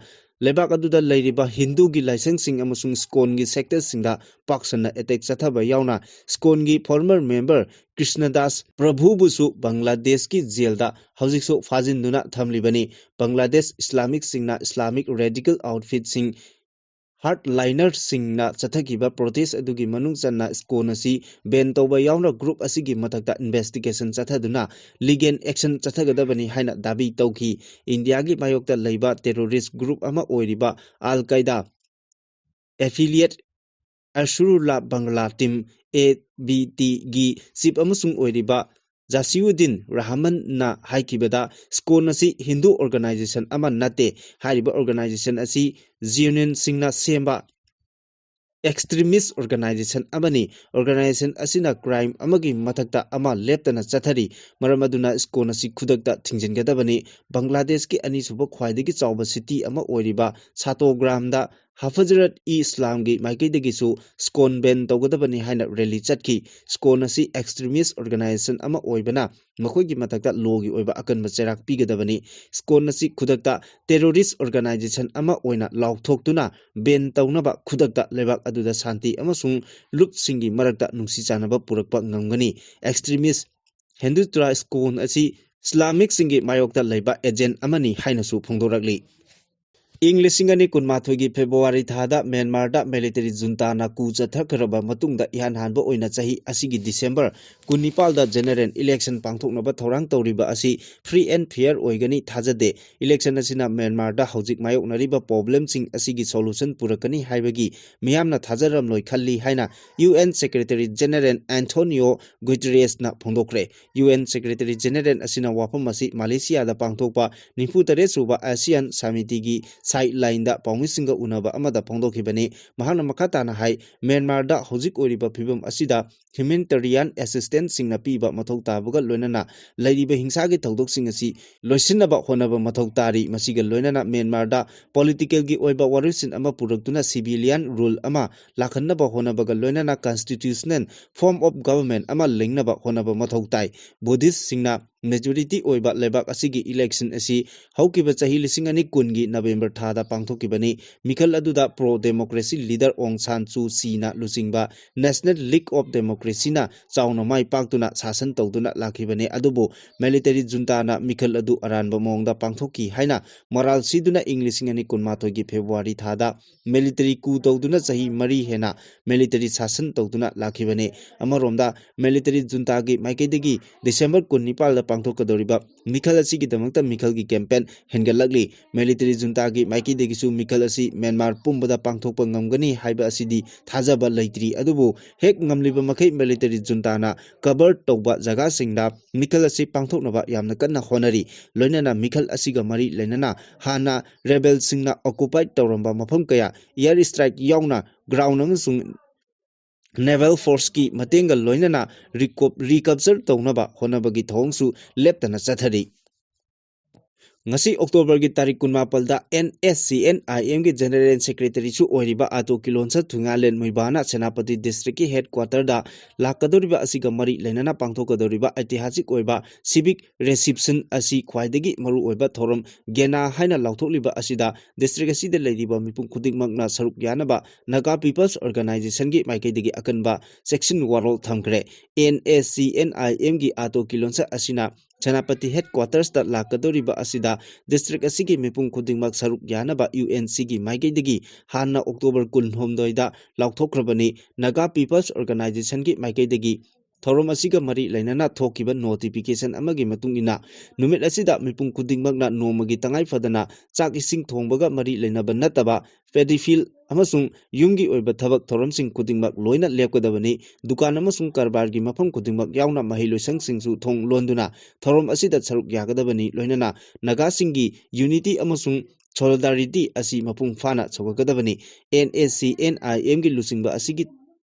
ꯂꯩꯕꯥꯛ ꯑꯗꯨꯗ ꯂꯩꯔꯤꯕ ꯍꯤꯟꯗꯨꯒꯤ ꯂꯥꯏꯁꯪꯁꯤꯡ ꯑꯃꯁꯨꯡ ꯁ꯭ꯀꯣꯟꯒꯤ ꯁꯦꯛꯇꯔꯁꯤꯡꯗ ꯄꯥꯛ ꯁꯟꯅ ꯑꯦꯇꯦꯛ ꯆꯠꯊꯕ ꯌꯥꯎꯅ ꯁ꯭ꯀꯣꯟꯒꯤ ꯐꯣꯔꯃꯔ ꯃꯦꯝꯕꯔ ꯀ꯭ꯔꯤꯁꯅꯗꯥꯁ ꯄ꯭ꯔꯚꯨꯕꯨꯁꯨ ꯕꯪꯒ꯭ꯂꯥꯗꯦꯁꯀꯤ ꯖꯦꯜꯗ ꯍꯧꯖꯤꯛꯁꯨ ꯐꯥꯖꯤꯟꯗꯨꯅ ꯊꯝꯂꯤꯕꯅꯤ꯫ ꯕꯪꯒ꯭ꯂꯥꯗꯦꯁ ꯏꯁꯂꯥꯃꯤꯛꯁꯤꯡꯅ ꯏꯁꯂꯥꯃꯤꯛ ꯔꯦꯗꯤꯀꯦꯜ ꯑꯥꯎꯠꯐꯤꯠꯁꯤꯡ ꯍꯥꯔꯠꯂꯥꯏꯅꯔꯁꯤꯡꯅ ꯆꯠꯊꯈꯤꯕ ꯄ꯭ꯔꯣꯇꯦꯁ ꯑꯗꯨꯒꯤ ꯃꯅꯨꯡ ꯆꯟꯅ ꯁ꯭ꯀꯣꯟ ꯑꯁꯤ ꯕꯦꯟ ꯇꯧꯕ ꯌꯥꯎꯅ ꯒ꯭ꯔꯨꯞ ꯑꯁꯤꯒꯤ ꯃꯊꯛꯇ ꯏꯟꯚꯦꯁꯇꯤꯒꯦꯁꯟ ꯆꯠꯊꯗꯨꯅ ꯂꯤꯒꯦꯜ ꯑꯦꯛꯁꯟ ꯆꯠꯊꯒꯗꯕꯅꯤ ꯍꯥꯏꯅ ꯗꯥꯕꯤ ꯇꯧꯈꯤ꯫ ꯏꯟꯗꯤꯌꯥꯒꯤ ꯃꯥꯌꯣꯛꯇ ꯂꯩꯕ ꯇꯦꯔꯣꯔꯤꯁ ꯒ꯭ꯔꯨꯞ ꯑꯃ ꯑꯣꯏꯔꯤꯕ ꯑꯜ ꯀꯥꯏꯗꯥ affiliate ꯑꯁꯨꯔꯨꯜꯂꯥ Bangla team, A B ꯇꯤꯒꯤ ꯆꯤꯞ ꯑꯃꯁꯨꯡ ꯑꯣꯏꯔꯤꯕ ꯖꯥꯁꯤꯎꯗꯤꯟ ꯔꯍꯃꯟꯅ ꯍꯥꯏꯈꯤꯕꯗ, ꯁ꯭ꯀꯣꯟ ꯑꯁꯤ ꯍꯤꯟꯗꯨ ꯑꯣꯔꯒꯅꯥꯏꯖꯦꯁꯟ ꯑꯃ ꯅꯠꯇꯦ꯫ ꯍꯥꯏꯔꯤꯕ ꯑꯣꯔꯒꯅꯥꯏꯖꯦꯁꯟ ꯑꯁꯤ ꯖꯤꯌꯨꯅꯤꯌꯟꯁꯤꯡꯅ ꯁꯦꯝꯕ ꯑꯦꯛꯁꯇ꯭ꯔꯤꯃꯤꯁ ꯑꯣꯔꯒꯅꯥꯏꯖꯦꯁꯟ ꯑꯃꯅꯤ꯫ ꯑꯣꯔꯒꯅꯥꯏꯖꯦꯁꯟ ꯑꯁꯤꯅ ꯀ꯭ꯔꯥꯏꯝ ꯑꯃꯒꯤ ꯃꯊꯛꯇ ꯑꯃ ꯂꯦꯞꯇꯅ ꯆꯠꯊꯔꯤ꯫ ꯃꯔꯝ ꯑꯗꯨꯅ ꯁ꯭ꯀꯣꯟ ꯑꯁꯤ ꯈꯨꯗꯛꯇ ꯊꯤꯡꯖꯤꯟꯒꯗꯕꯅꯤ꯫ ꯕꯪꯒ꯭ꯂꯥꯗꯦꯁꯀꯤ ꯑꯅꯤꯁꯨꯕ ꯈ꯭ꯋꯥꯏꯗꯒꯤ ꯆꯥꯎꯕ ꯁꯤꯇꯤ ꯑꯃ ꯑꯣꯏꯔꯤꯕ ꯁꯥꯇꯣꯒ꯭ꯔꯥꯝꯗ ꯍꯐꯖꯔꯠ ꯏ ꯏꯁꯂꯥꯝꯒꯤ ꯃꯥꯏꯀꯩꯗꯒꯤꯁꯨ ꯁ꯭ꯀꯣꯟ ꯕꯦꯟ ꯇꯧꯒꯗꯕꯅꯤ ꯍꯥꯏꯅ ꯔꯦꯂꯤ ꯆꯠꯈꯤ꯫ ꯁ꯭ꯀꯣꯟ ꯑꯁꯤ ꯑꯦꯛꯁꯇ꯭ꯔꯤꯃꯤꯁ ꯑꯣꯔꯒꯅꯥꯏꯖꯦꯁꯟ ꯑꯃ ꯑꯣꯏꯕꯅ ꯃꯈꯣꯏꯒꯤ ꯃꯊꯛꯇ ꯂꯣꯒꯤ ꯑꯣꯏꯕ ꯑꯀꯟꯕ ꯆꯩꯔꯥꯛ ꯄꯤꯒꯗꯕꯅꯤ꯫ ꯁ꯭ꯀꯣꯟ ꯑꯁꯤ ꯈꯨꯗꯛꯇ ꯇꯦꯔꯣꯔꯤꯁ ꯑꯣꯔꯒꯅꯥꯏꯖꯦꯁꯟ ꯑꯃ ꯑꯣꯏꯅ ꯂꯥꯎꯊꯣꯛꯇꯨꯅ ꯕꯦꯟ ꯇꯧꯅꯕ ꯈꯨꯗꯛꯇ ꯂꯩꯕꯥꯛ ꯑꯗꯨꯗ ꯁꯥꯟꯇꯤ ꯑꯃꯁꯨꯡ ꯂꯨꯞꯁꯤꯡꯒꯤ ꯃꯔꯛꯇ ꯅꯨꯡꯁꯤ ꯆꯥꯟꯅꯕ ꯄꯨꯔꯛꯄ ꯉꯝꯒꯅꯤ꯫ ꯑꯦꯛꯁꯇ꯭ꯔꯤꯃꯤꯁ ꯍꯤꯟꯗꯨꯇ꯭ꯔꯥ ꯁ꯭ꯀꯣꯟ ꯑꯁꯤ ꯏꯁꯂꯥꯃꯤꯛꯁꯤꯡꯒꯤ ꯃꯥꯌꯣꯛꯇ ꯂꯩꯕ ꯑꯦꯖꯦꯟ ꯑꯃꯅꯤ ꯍꯥꯏꯅꯁꯨ ꯐꯣꯡꯗꯣꯔꯛꯂꯤ꯫ ꯏꯪ ꯂꯤꯁꯤꯡ ꯑꯅꯤ ꯀꯨꯟꯃꯥꯊꯣꯏꯒꯤ ꯐꯦꯕ꯭ꯔꯨꯋꯥꯔꯤ ꯊꯥꯗ ꯃ꯭ꯌꯥꯟꯃꯥꯔꯗ ꯃꯤꯂꯤꯇꯔꯤ ꯖꯨꯟꯇꯥꯅ ꯀꯨ ꯆꯠꯊꯈ꯭ꯔꯕ ꯃꯇꯨꯡꯗ ꯏꯍꯥꯟ ꯍꯥꯟꯕ ꯑꯣꯏꯅ ꯆꯍꯤ ꯑꯁꯤꯒꯤ ꯗꯤꯁꯦꯝꯕꯔ ꯀꯨꯟꯅꯤꯄꯥꯜꯗ ꯖꯦꯅꯔꯦꯜ ꯏꯂꯦꯛꯁꯟ ꯄꯥꯡꯊꯣꯛꯅꯕ ꯊꯧꯔꯥꯡ ꯇꯧꯔꯤꯕ ꯑꯁꯤ ꯐ꯭ꯔꯤ ꯑꯦꯟ ꯐꯤꯌꯔ ꯑꯣꯏꯒꯅꯤ ꯊꯥꯖꯗꯦ꯫ ꯏꯂꯦꯛꯁꯟ ꯑꯁꯤꯅ ꯃ꯭ꯌꯥꯟꯃꯥꯔꯗ ꯍꯧꯖꯤꯛ ꯃꯥꯌꯣꯛꯅꯔꯤꯕ ꯄ꯭ꯔꯣꯕ꯭ꯂꯦꯝꯁꯤꯡ ꯑꯁꯤꯒꯤ ꯁꯣꯂꯨꯁꯟ ꯄꯨꯔꯛꯀꯅꯤ ꯍꯥꯏꯕꯒꯤ ꯃꯤꯌꯥꯝꯅ ꯊꯥꯖꯔꯝꯂꯣꯏ ꯈꯜꯂꯤ ꯍꯥꯏꯅ U N secretary general Antonio ꯒꯨꯇꯦꯔꯦꯁꯅ ꯐꯣꯡꯗꯣꯛꯈ꯭ꯔꯦ꯫ ꯌꯨ ꯑꯦꯟ ꯁꯦꯀ꯭ꯔꯦꯇꯔꯤ ꯖꯦꯅꯔꯦꯜ ꯑꯁꯤꯅ ꯋꯥꯐꯝ ꯑꯁꯤ ꯃꯂꯦꯁꯤꯌꯥꯗ ꯄꯥꯡꯊꯣꯛꯄ ꯅꯤꯐꯨ ꯇꯔꯦꯠ ꯁꯨꯕ ꯑꯦꯁꯤꯌꯥꯟ ꯁꯃꯤꯇꯤꯒꯤ ꯁꯥꯏꯠ ꯂꯥꯏꯟꯗ ꯄꯥꯎꯃꯤꯁꯤꯡꯒ ꯎꯅꯕ ꯑꯃꯗ ꯐꯣꯡꯗꯣꯛꯈꯤꯕꯅꯤ꯫ ꯃꯍꯥꯛꯅ ꯃꯈꯥ ꯇꯥꯅ ꯍꯥꯏ, ꯃ꯭ꯌꯥꯟꯃꯥꯔꯗ ꯍꯧꯖꯤꯛ ꯑꯣꯏꯔꯤꯕ ꯐꯤꯕꯝ ꯑꯁꯤꯗ ꯍ꯭ꯌꯨꯃꯦꯅꯤꯇꯦꯔꯤꯌꯥꯟ ꯑꯦꯁꯤꯁꯇꯦꯟꯁꯁꯤꯡꯅ ꯄꯤꯕ ꯃꯊꯧ ꯇꯥꯕꯒ ꯂꯣꯏꯅꯅ ꯂꯩꯔꯤꯕ ꯍꯤꯡꯁꯥꯒꯤ ꯊꯧꯗꯣꯛꯁꯤꯡ ꯑꯁꯤ ꯂꯣꯏꯁꯤꯟꯅꯕ ꯍꯣꯠꯅꯕ ꯃꯊꯧ ꯇꯥꯔꯤ꯫ ꯃꯁꯤꯒ ꯂꯣꯏꯅꯅ ꯃ꯭ꯌꯥꯟꯃꯥꯔꯗ ꯄꯣꯂꯤꯇꯤꯀꯦꯜꯒꯤ ꯑꯣꯏꯕ ꯋꯥꯔꯣꯏꯁꯤꯟ ꯑꯃ ꯄꯨꯔꯛꯇꯨꯅ ꯁꯤꯚꯤꯂꯤꯌꯟ ꯔꯨꯜ ꯑꯃ ꯂꯥꯛꯍꯟꯅꯕ ꯍꯣꯠꯅꯕꯒ ꯂꯣꯏꯅꯅ ꯀꯟꯁꯇꯤꯇ꯭ꯌꯨꯁꯅꯦꯜ ꯐꯣꯔꯝ ꯑꯣꯐ ꯒꯚꯔꯟꯃꯦꯟ ꯑꯃ ꯂꯤꯡꯅꯕ ꯍꯣꯠꯅꯕ ꯃꯊꯧ ꯇꯥꯏ꯫ ꯕꯨꯙꯤꯁꯁꯤꯡꯅ majority ꯑꯣꯏꯕ ꯂꯩꯕꯥꯛ ꯑꯁꯤꯒꯤ election ꯑꯁꯤ ꯍꯧꯈꯤꯕ ꯆꯍꯤ ꯂꯤꯁꯤꯡ ꯑꯅꯤ ꯀꯨꯟꯒꯤ November ꯊꯥꯗ ꯄꯥꯡꯊꯣꯛꯈꯤꯕꯅꯤ꯫ ꯃꯤꯈꯜ ꯑꯗꯨꯗ pro democracy leader ꯑꯣꯡ ꯁꯥꯟ ꯁꯨ ꯆꯤꯅ ꯂꯨꯆꯤꯡꯕ National League of Democracyꯅ ꯆꯥꯎꯅ ꯃꯥꯏ ꯄꯥꯛꯇꯨꯅ ꯁꯥꯁꯟ ꯇꯧꯗꯨꯅ ꯂꯥꯛꯈꯤꯕꯅꯤ꯫ ꯑꯗꯨꯕꯨ military juntaꯅ ꯃꯤꯈꯜ ꯑꯗꯨ ꯑꯔꯥꯟꯕ ꯃꯑꯣꯡꯗ ꯄꯥꯡꯊꯣꯛꯈꯤ ꯍꯥꯏꯅ ꯃꯣꯔꯥꯜ ꯁꯤꯗꯨꯅ ꯏꯪ ꯂꯤꯁꯤꯡ ꯑꯅꯤ ꯀꯨꯟꯃꯥꯊꯣꯏꯒꯤ February ꯊꯥꯗ military coup ꯇꯧꯗꯨꯅ ꯆꯍꯤ ꯃꯔꯤ ꯍꯦꯟꯅ military ꯁꯥꯁꯟ ꯇꯧꯗꯨꯅ ꯂꯥꯛꯈꯤꯕꯅꯤ꯫ ꯑꯃꯔꯣꯝꯗ military juntaꯒꯤ ꯃꯥꯏꯀꯩꯗꯒꯤ December ꯀꯨꯟꯅꯤꯄꯥꯜꯗ ꯄꯥꯡꯊꯣꯛꯀꯗꯧꯔꯤꯕ ꯃꯤꯈꯜ ꯑꯁꯤꯒꯤꯗꯃꯛꯇ ꯃꯤꯈꯜꯒꯤ campaign ꯍꯦꯟꯒꯠꯂꯛꯂꯤ꯫ Military juntaꯒꯤ ꯃꯥꯏꯀꯩꯗꯒꯤꯁꯨ ꯃꯤꯈꯜ ꯑꯁꯤ ꯃ꯭ꯌꯥꯟꯃꯥꯔ ꯄꯨꯝꯕꯗ ꯄꯥꯡꯊꯣꯛꯄ ꯉꯝꯒꯅꯤ ꯍꯥꯏꯕ ꯑꯁꯤꯗꯤ ꯊꯥꯖꯕ ꯂꯩꯇ꯭ꯔꯤ꯫ ꯑꯗꯨꯕꯨ ꯍꯦꯛ ꯉꯝꯂꯤꯕ ꯃꯈꯩ military juntaꯅ cover ꯇꯧꯕ ꯖꯒꯥꯁꯤꯡꯗ ꯃꯤꯈꯜ ꯑꯁꯤ ꯄꯥꯡꯊꯣꯛꯅꯕ ꯌꯥꯝꯅ ꯀꯟꯅ ꯍꯣꯠꯅꯔꯤ꯫ ꯂꯣꯏꯅꯅ ꯃꯤꯈꯜ ꯑꯁꯤꯒ ꯃꯔꯤ ꯂꯩꯅꯅ ꯍꯥꯟꯅ rebelꯁꯤꯡꯅ occupy ꯇꯧꯔꯝꯕ ꯃꯐꯝ ꯀꯌꯥ air strike ꯌꯥꯎꯅ ground ꯑꯃꯁꯨꯡ naval forceꯀꯤ ꯃꯇꯦꯡꯒ ꯂꯣꯏꯅꯅ reco-, recapture ꯇꯧꯅꯕ ꯍꯣꯠꯅꯕꯒꯤ ꯊꯧꯑꯣꯡꯁꯨ ꯂꯦꯞꯇꯅ ꯆꯠꯊꯔꯤ꯫ ꯉꯁꯤ Octoberꯒꯤ ꯇꯥꯔꯤꯛ ꯀꯨꯟꯃꯥꯄꯜꯗ NSCN-IMꯒꯤ General Secretaryꯁꯨ ꯑꯣꯏꯔꯤꯕ ꯑꯥꯇꯣ ꯀꯤꯂꯣꯟꯁ ꯊꯨꯡꯉꯥꯂꯦꯟ ꯃꯣꯏꯕꯥꯅ ꯁꯦꯅꯥꯄꯇꯤ districtꯀꯤ headquarterꯗ ꯂꯥꯛꯀꯗꯧꯔꯤꯕ ꯑꯁꯤꯒ ꯃꯔꯤ ꯂꯩꯅꯅ ꯄꯥꯡꯊꯣꯛꯀꯗꯧꯔꯤꯕ ꯑꯩꯇꯤꯍꯥꯁꯤꯛ ꯑꯣꯏꯕ civic reception ꯑꯁꯤ ꯈ꯭ꯋꯥꯏꯗꯒꯤ ꯃꯔꯨꯑꯣꯏꯕ ꯊꯧꯔꯝ ꯒꯦꯅꯥ ꯍꯥꯏꯅ ꯂꯥꯎꯊꯣꯛꯂꯤꯕ ꯑꯁꯤꯗ district ꯑꯁꯤꯗ ꯂꯩꯔꯤꯕ ꯃꯤꯄꯨꯝ ꯈꯨꯗꯤꯡꯃꯛꯅ ꯁꯔꯨꯛ ꯌꯥꯅꯕ Naga People's Organizationꯒꯤ ꯃꯥꯏꯀꯩꯗꯒꯤ ꯑꯀꯟꯕ ꯆꯦꯛꯁꯤꯟ ꯋꯥꯔꯣꯜ ꯊꯝꯈ꯭ꯔꯦ꯫ NSCN-IMꯒꯤ ꯑꯥꯇꯣ ꯀꯤꯂꯣꯟꯁ ꯑꯁꯤꯅ ꯁꯦꯅꯥꯄꯇꯤ headquartersꯇ ꯂꯥꯛꯀꯗꯧꯔꯤꯕ ꯑꯁꯤꯗ district ꯑꯁꯤꯒꯤ ꯃꯤꯄꯨꯝ ꯈꯨꯗꯤꯡꯃꯛ ꯁꯔꯨꯛ ꯌꯥꯅꯕ UNCꯒꯤ ꯃꯥꯏꯀꯩꯗꯒꯤ ꯍꯥꯟꯅ October ꯀꯨꯟꯍꯨꯝꯗꯣꯏꯗ ꯂꯥꯎꯊꯣꯛꯈ꯭ꯔꯕꯅꯤ꯫ Naga People's Organizationꯒꯤ ꯃꯥꯏꯀꯩꯗꯒꯤ ꯊꯧꯔꯝ ꯑꯁꯤꯒ ꯃꯔꯤ ꯂꯩꯅꯅ ꯊꯣꯛꯈꯤꯕ notification ꯑꯃꯒꯤ ꯃꯇꯨꯡ ꯏꯟꯅ, ꯅꯨꯃꯤꯠ ꯑꯁꯤꯗ ꯃꯤꯄꯨꯝ ꯈꯨꯗꯤꯡꯃꯛꯅ ꯅꯣꯡꯃꯒꯤ ꯇꯉꯥꯏ ꯐꯗꯅ ꯆꯥꯛ ꯏꯁꯤꯡ ꯊꯣꯡꯕꯒ ꯃꯔꯤ ꯂꯩꯅꯕ ꯅꯠꯇꯕ paddy field ꯑꯃꯁꯨꯡ ꯌꯨꯝꯒꯤ ꯑꯣꯏꯕ ꯊꯕꯛ ꯊꯧꯔꯝꯁꯤꯡ ꯈꯨꯗꯤꯡꯃꯛ ꯂꯣꯏꯅ ꯂꯦꯞꯀꯗꯕꯅꯤ꯫ ꯗꯨꯀꯥꯟ ꯑꯃꯁꯨꯡ ꯀꯔꯕꯥꯔꯒꯤ ꯃꯐꯝ ꯈꯨꯗꯤꯡꯃꯛ ꯌꯥꯎꯅ ꯃꯍꯩ ꯂꯣꯏꯁꯪꯁꯤꯡꯁꯨ ꯊꯣꯡ ꯂꯣꯟꯗꯨꯅ ꯊꯧꯔꯝ ꯑꯁꯤꯗ ꯁꯔꯨꯛ ꯌꯥꯒꯗꯕꯅꯤ꯫ ꯂꯣꯏꯅꯅ ꯅꯥꯒꯥꯁꯤꯡꯒꯤ unity ꯑꯃꯁꯨꯡ solidarity ꯑꯁꯤ ꯃꯄꯨꯡ ꯐꯥꯅ ꯁꯧꯒꯠꯀꯗꯕꯅꯤ꯫ NSCN-IMꯒꯤ ꯂꯨꯆꯤꯡꯕ ꯑꯁꯤꯒꯤ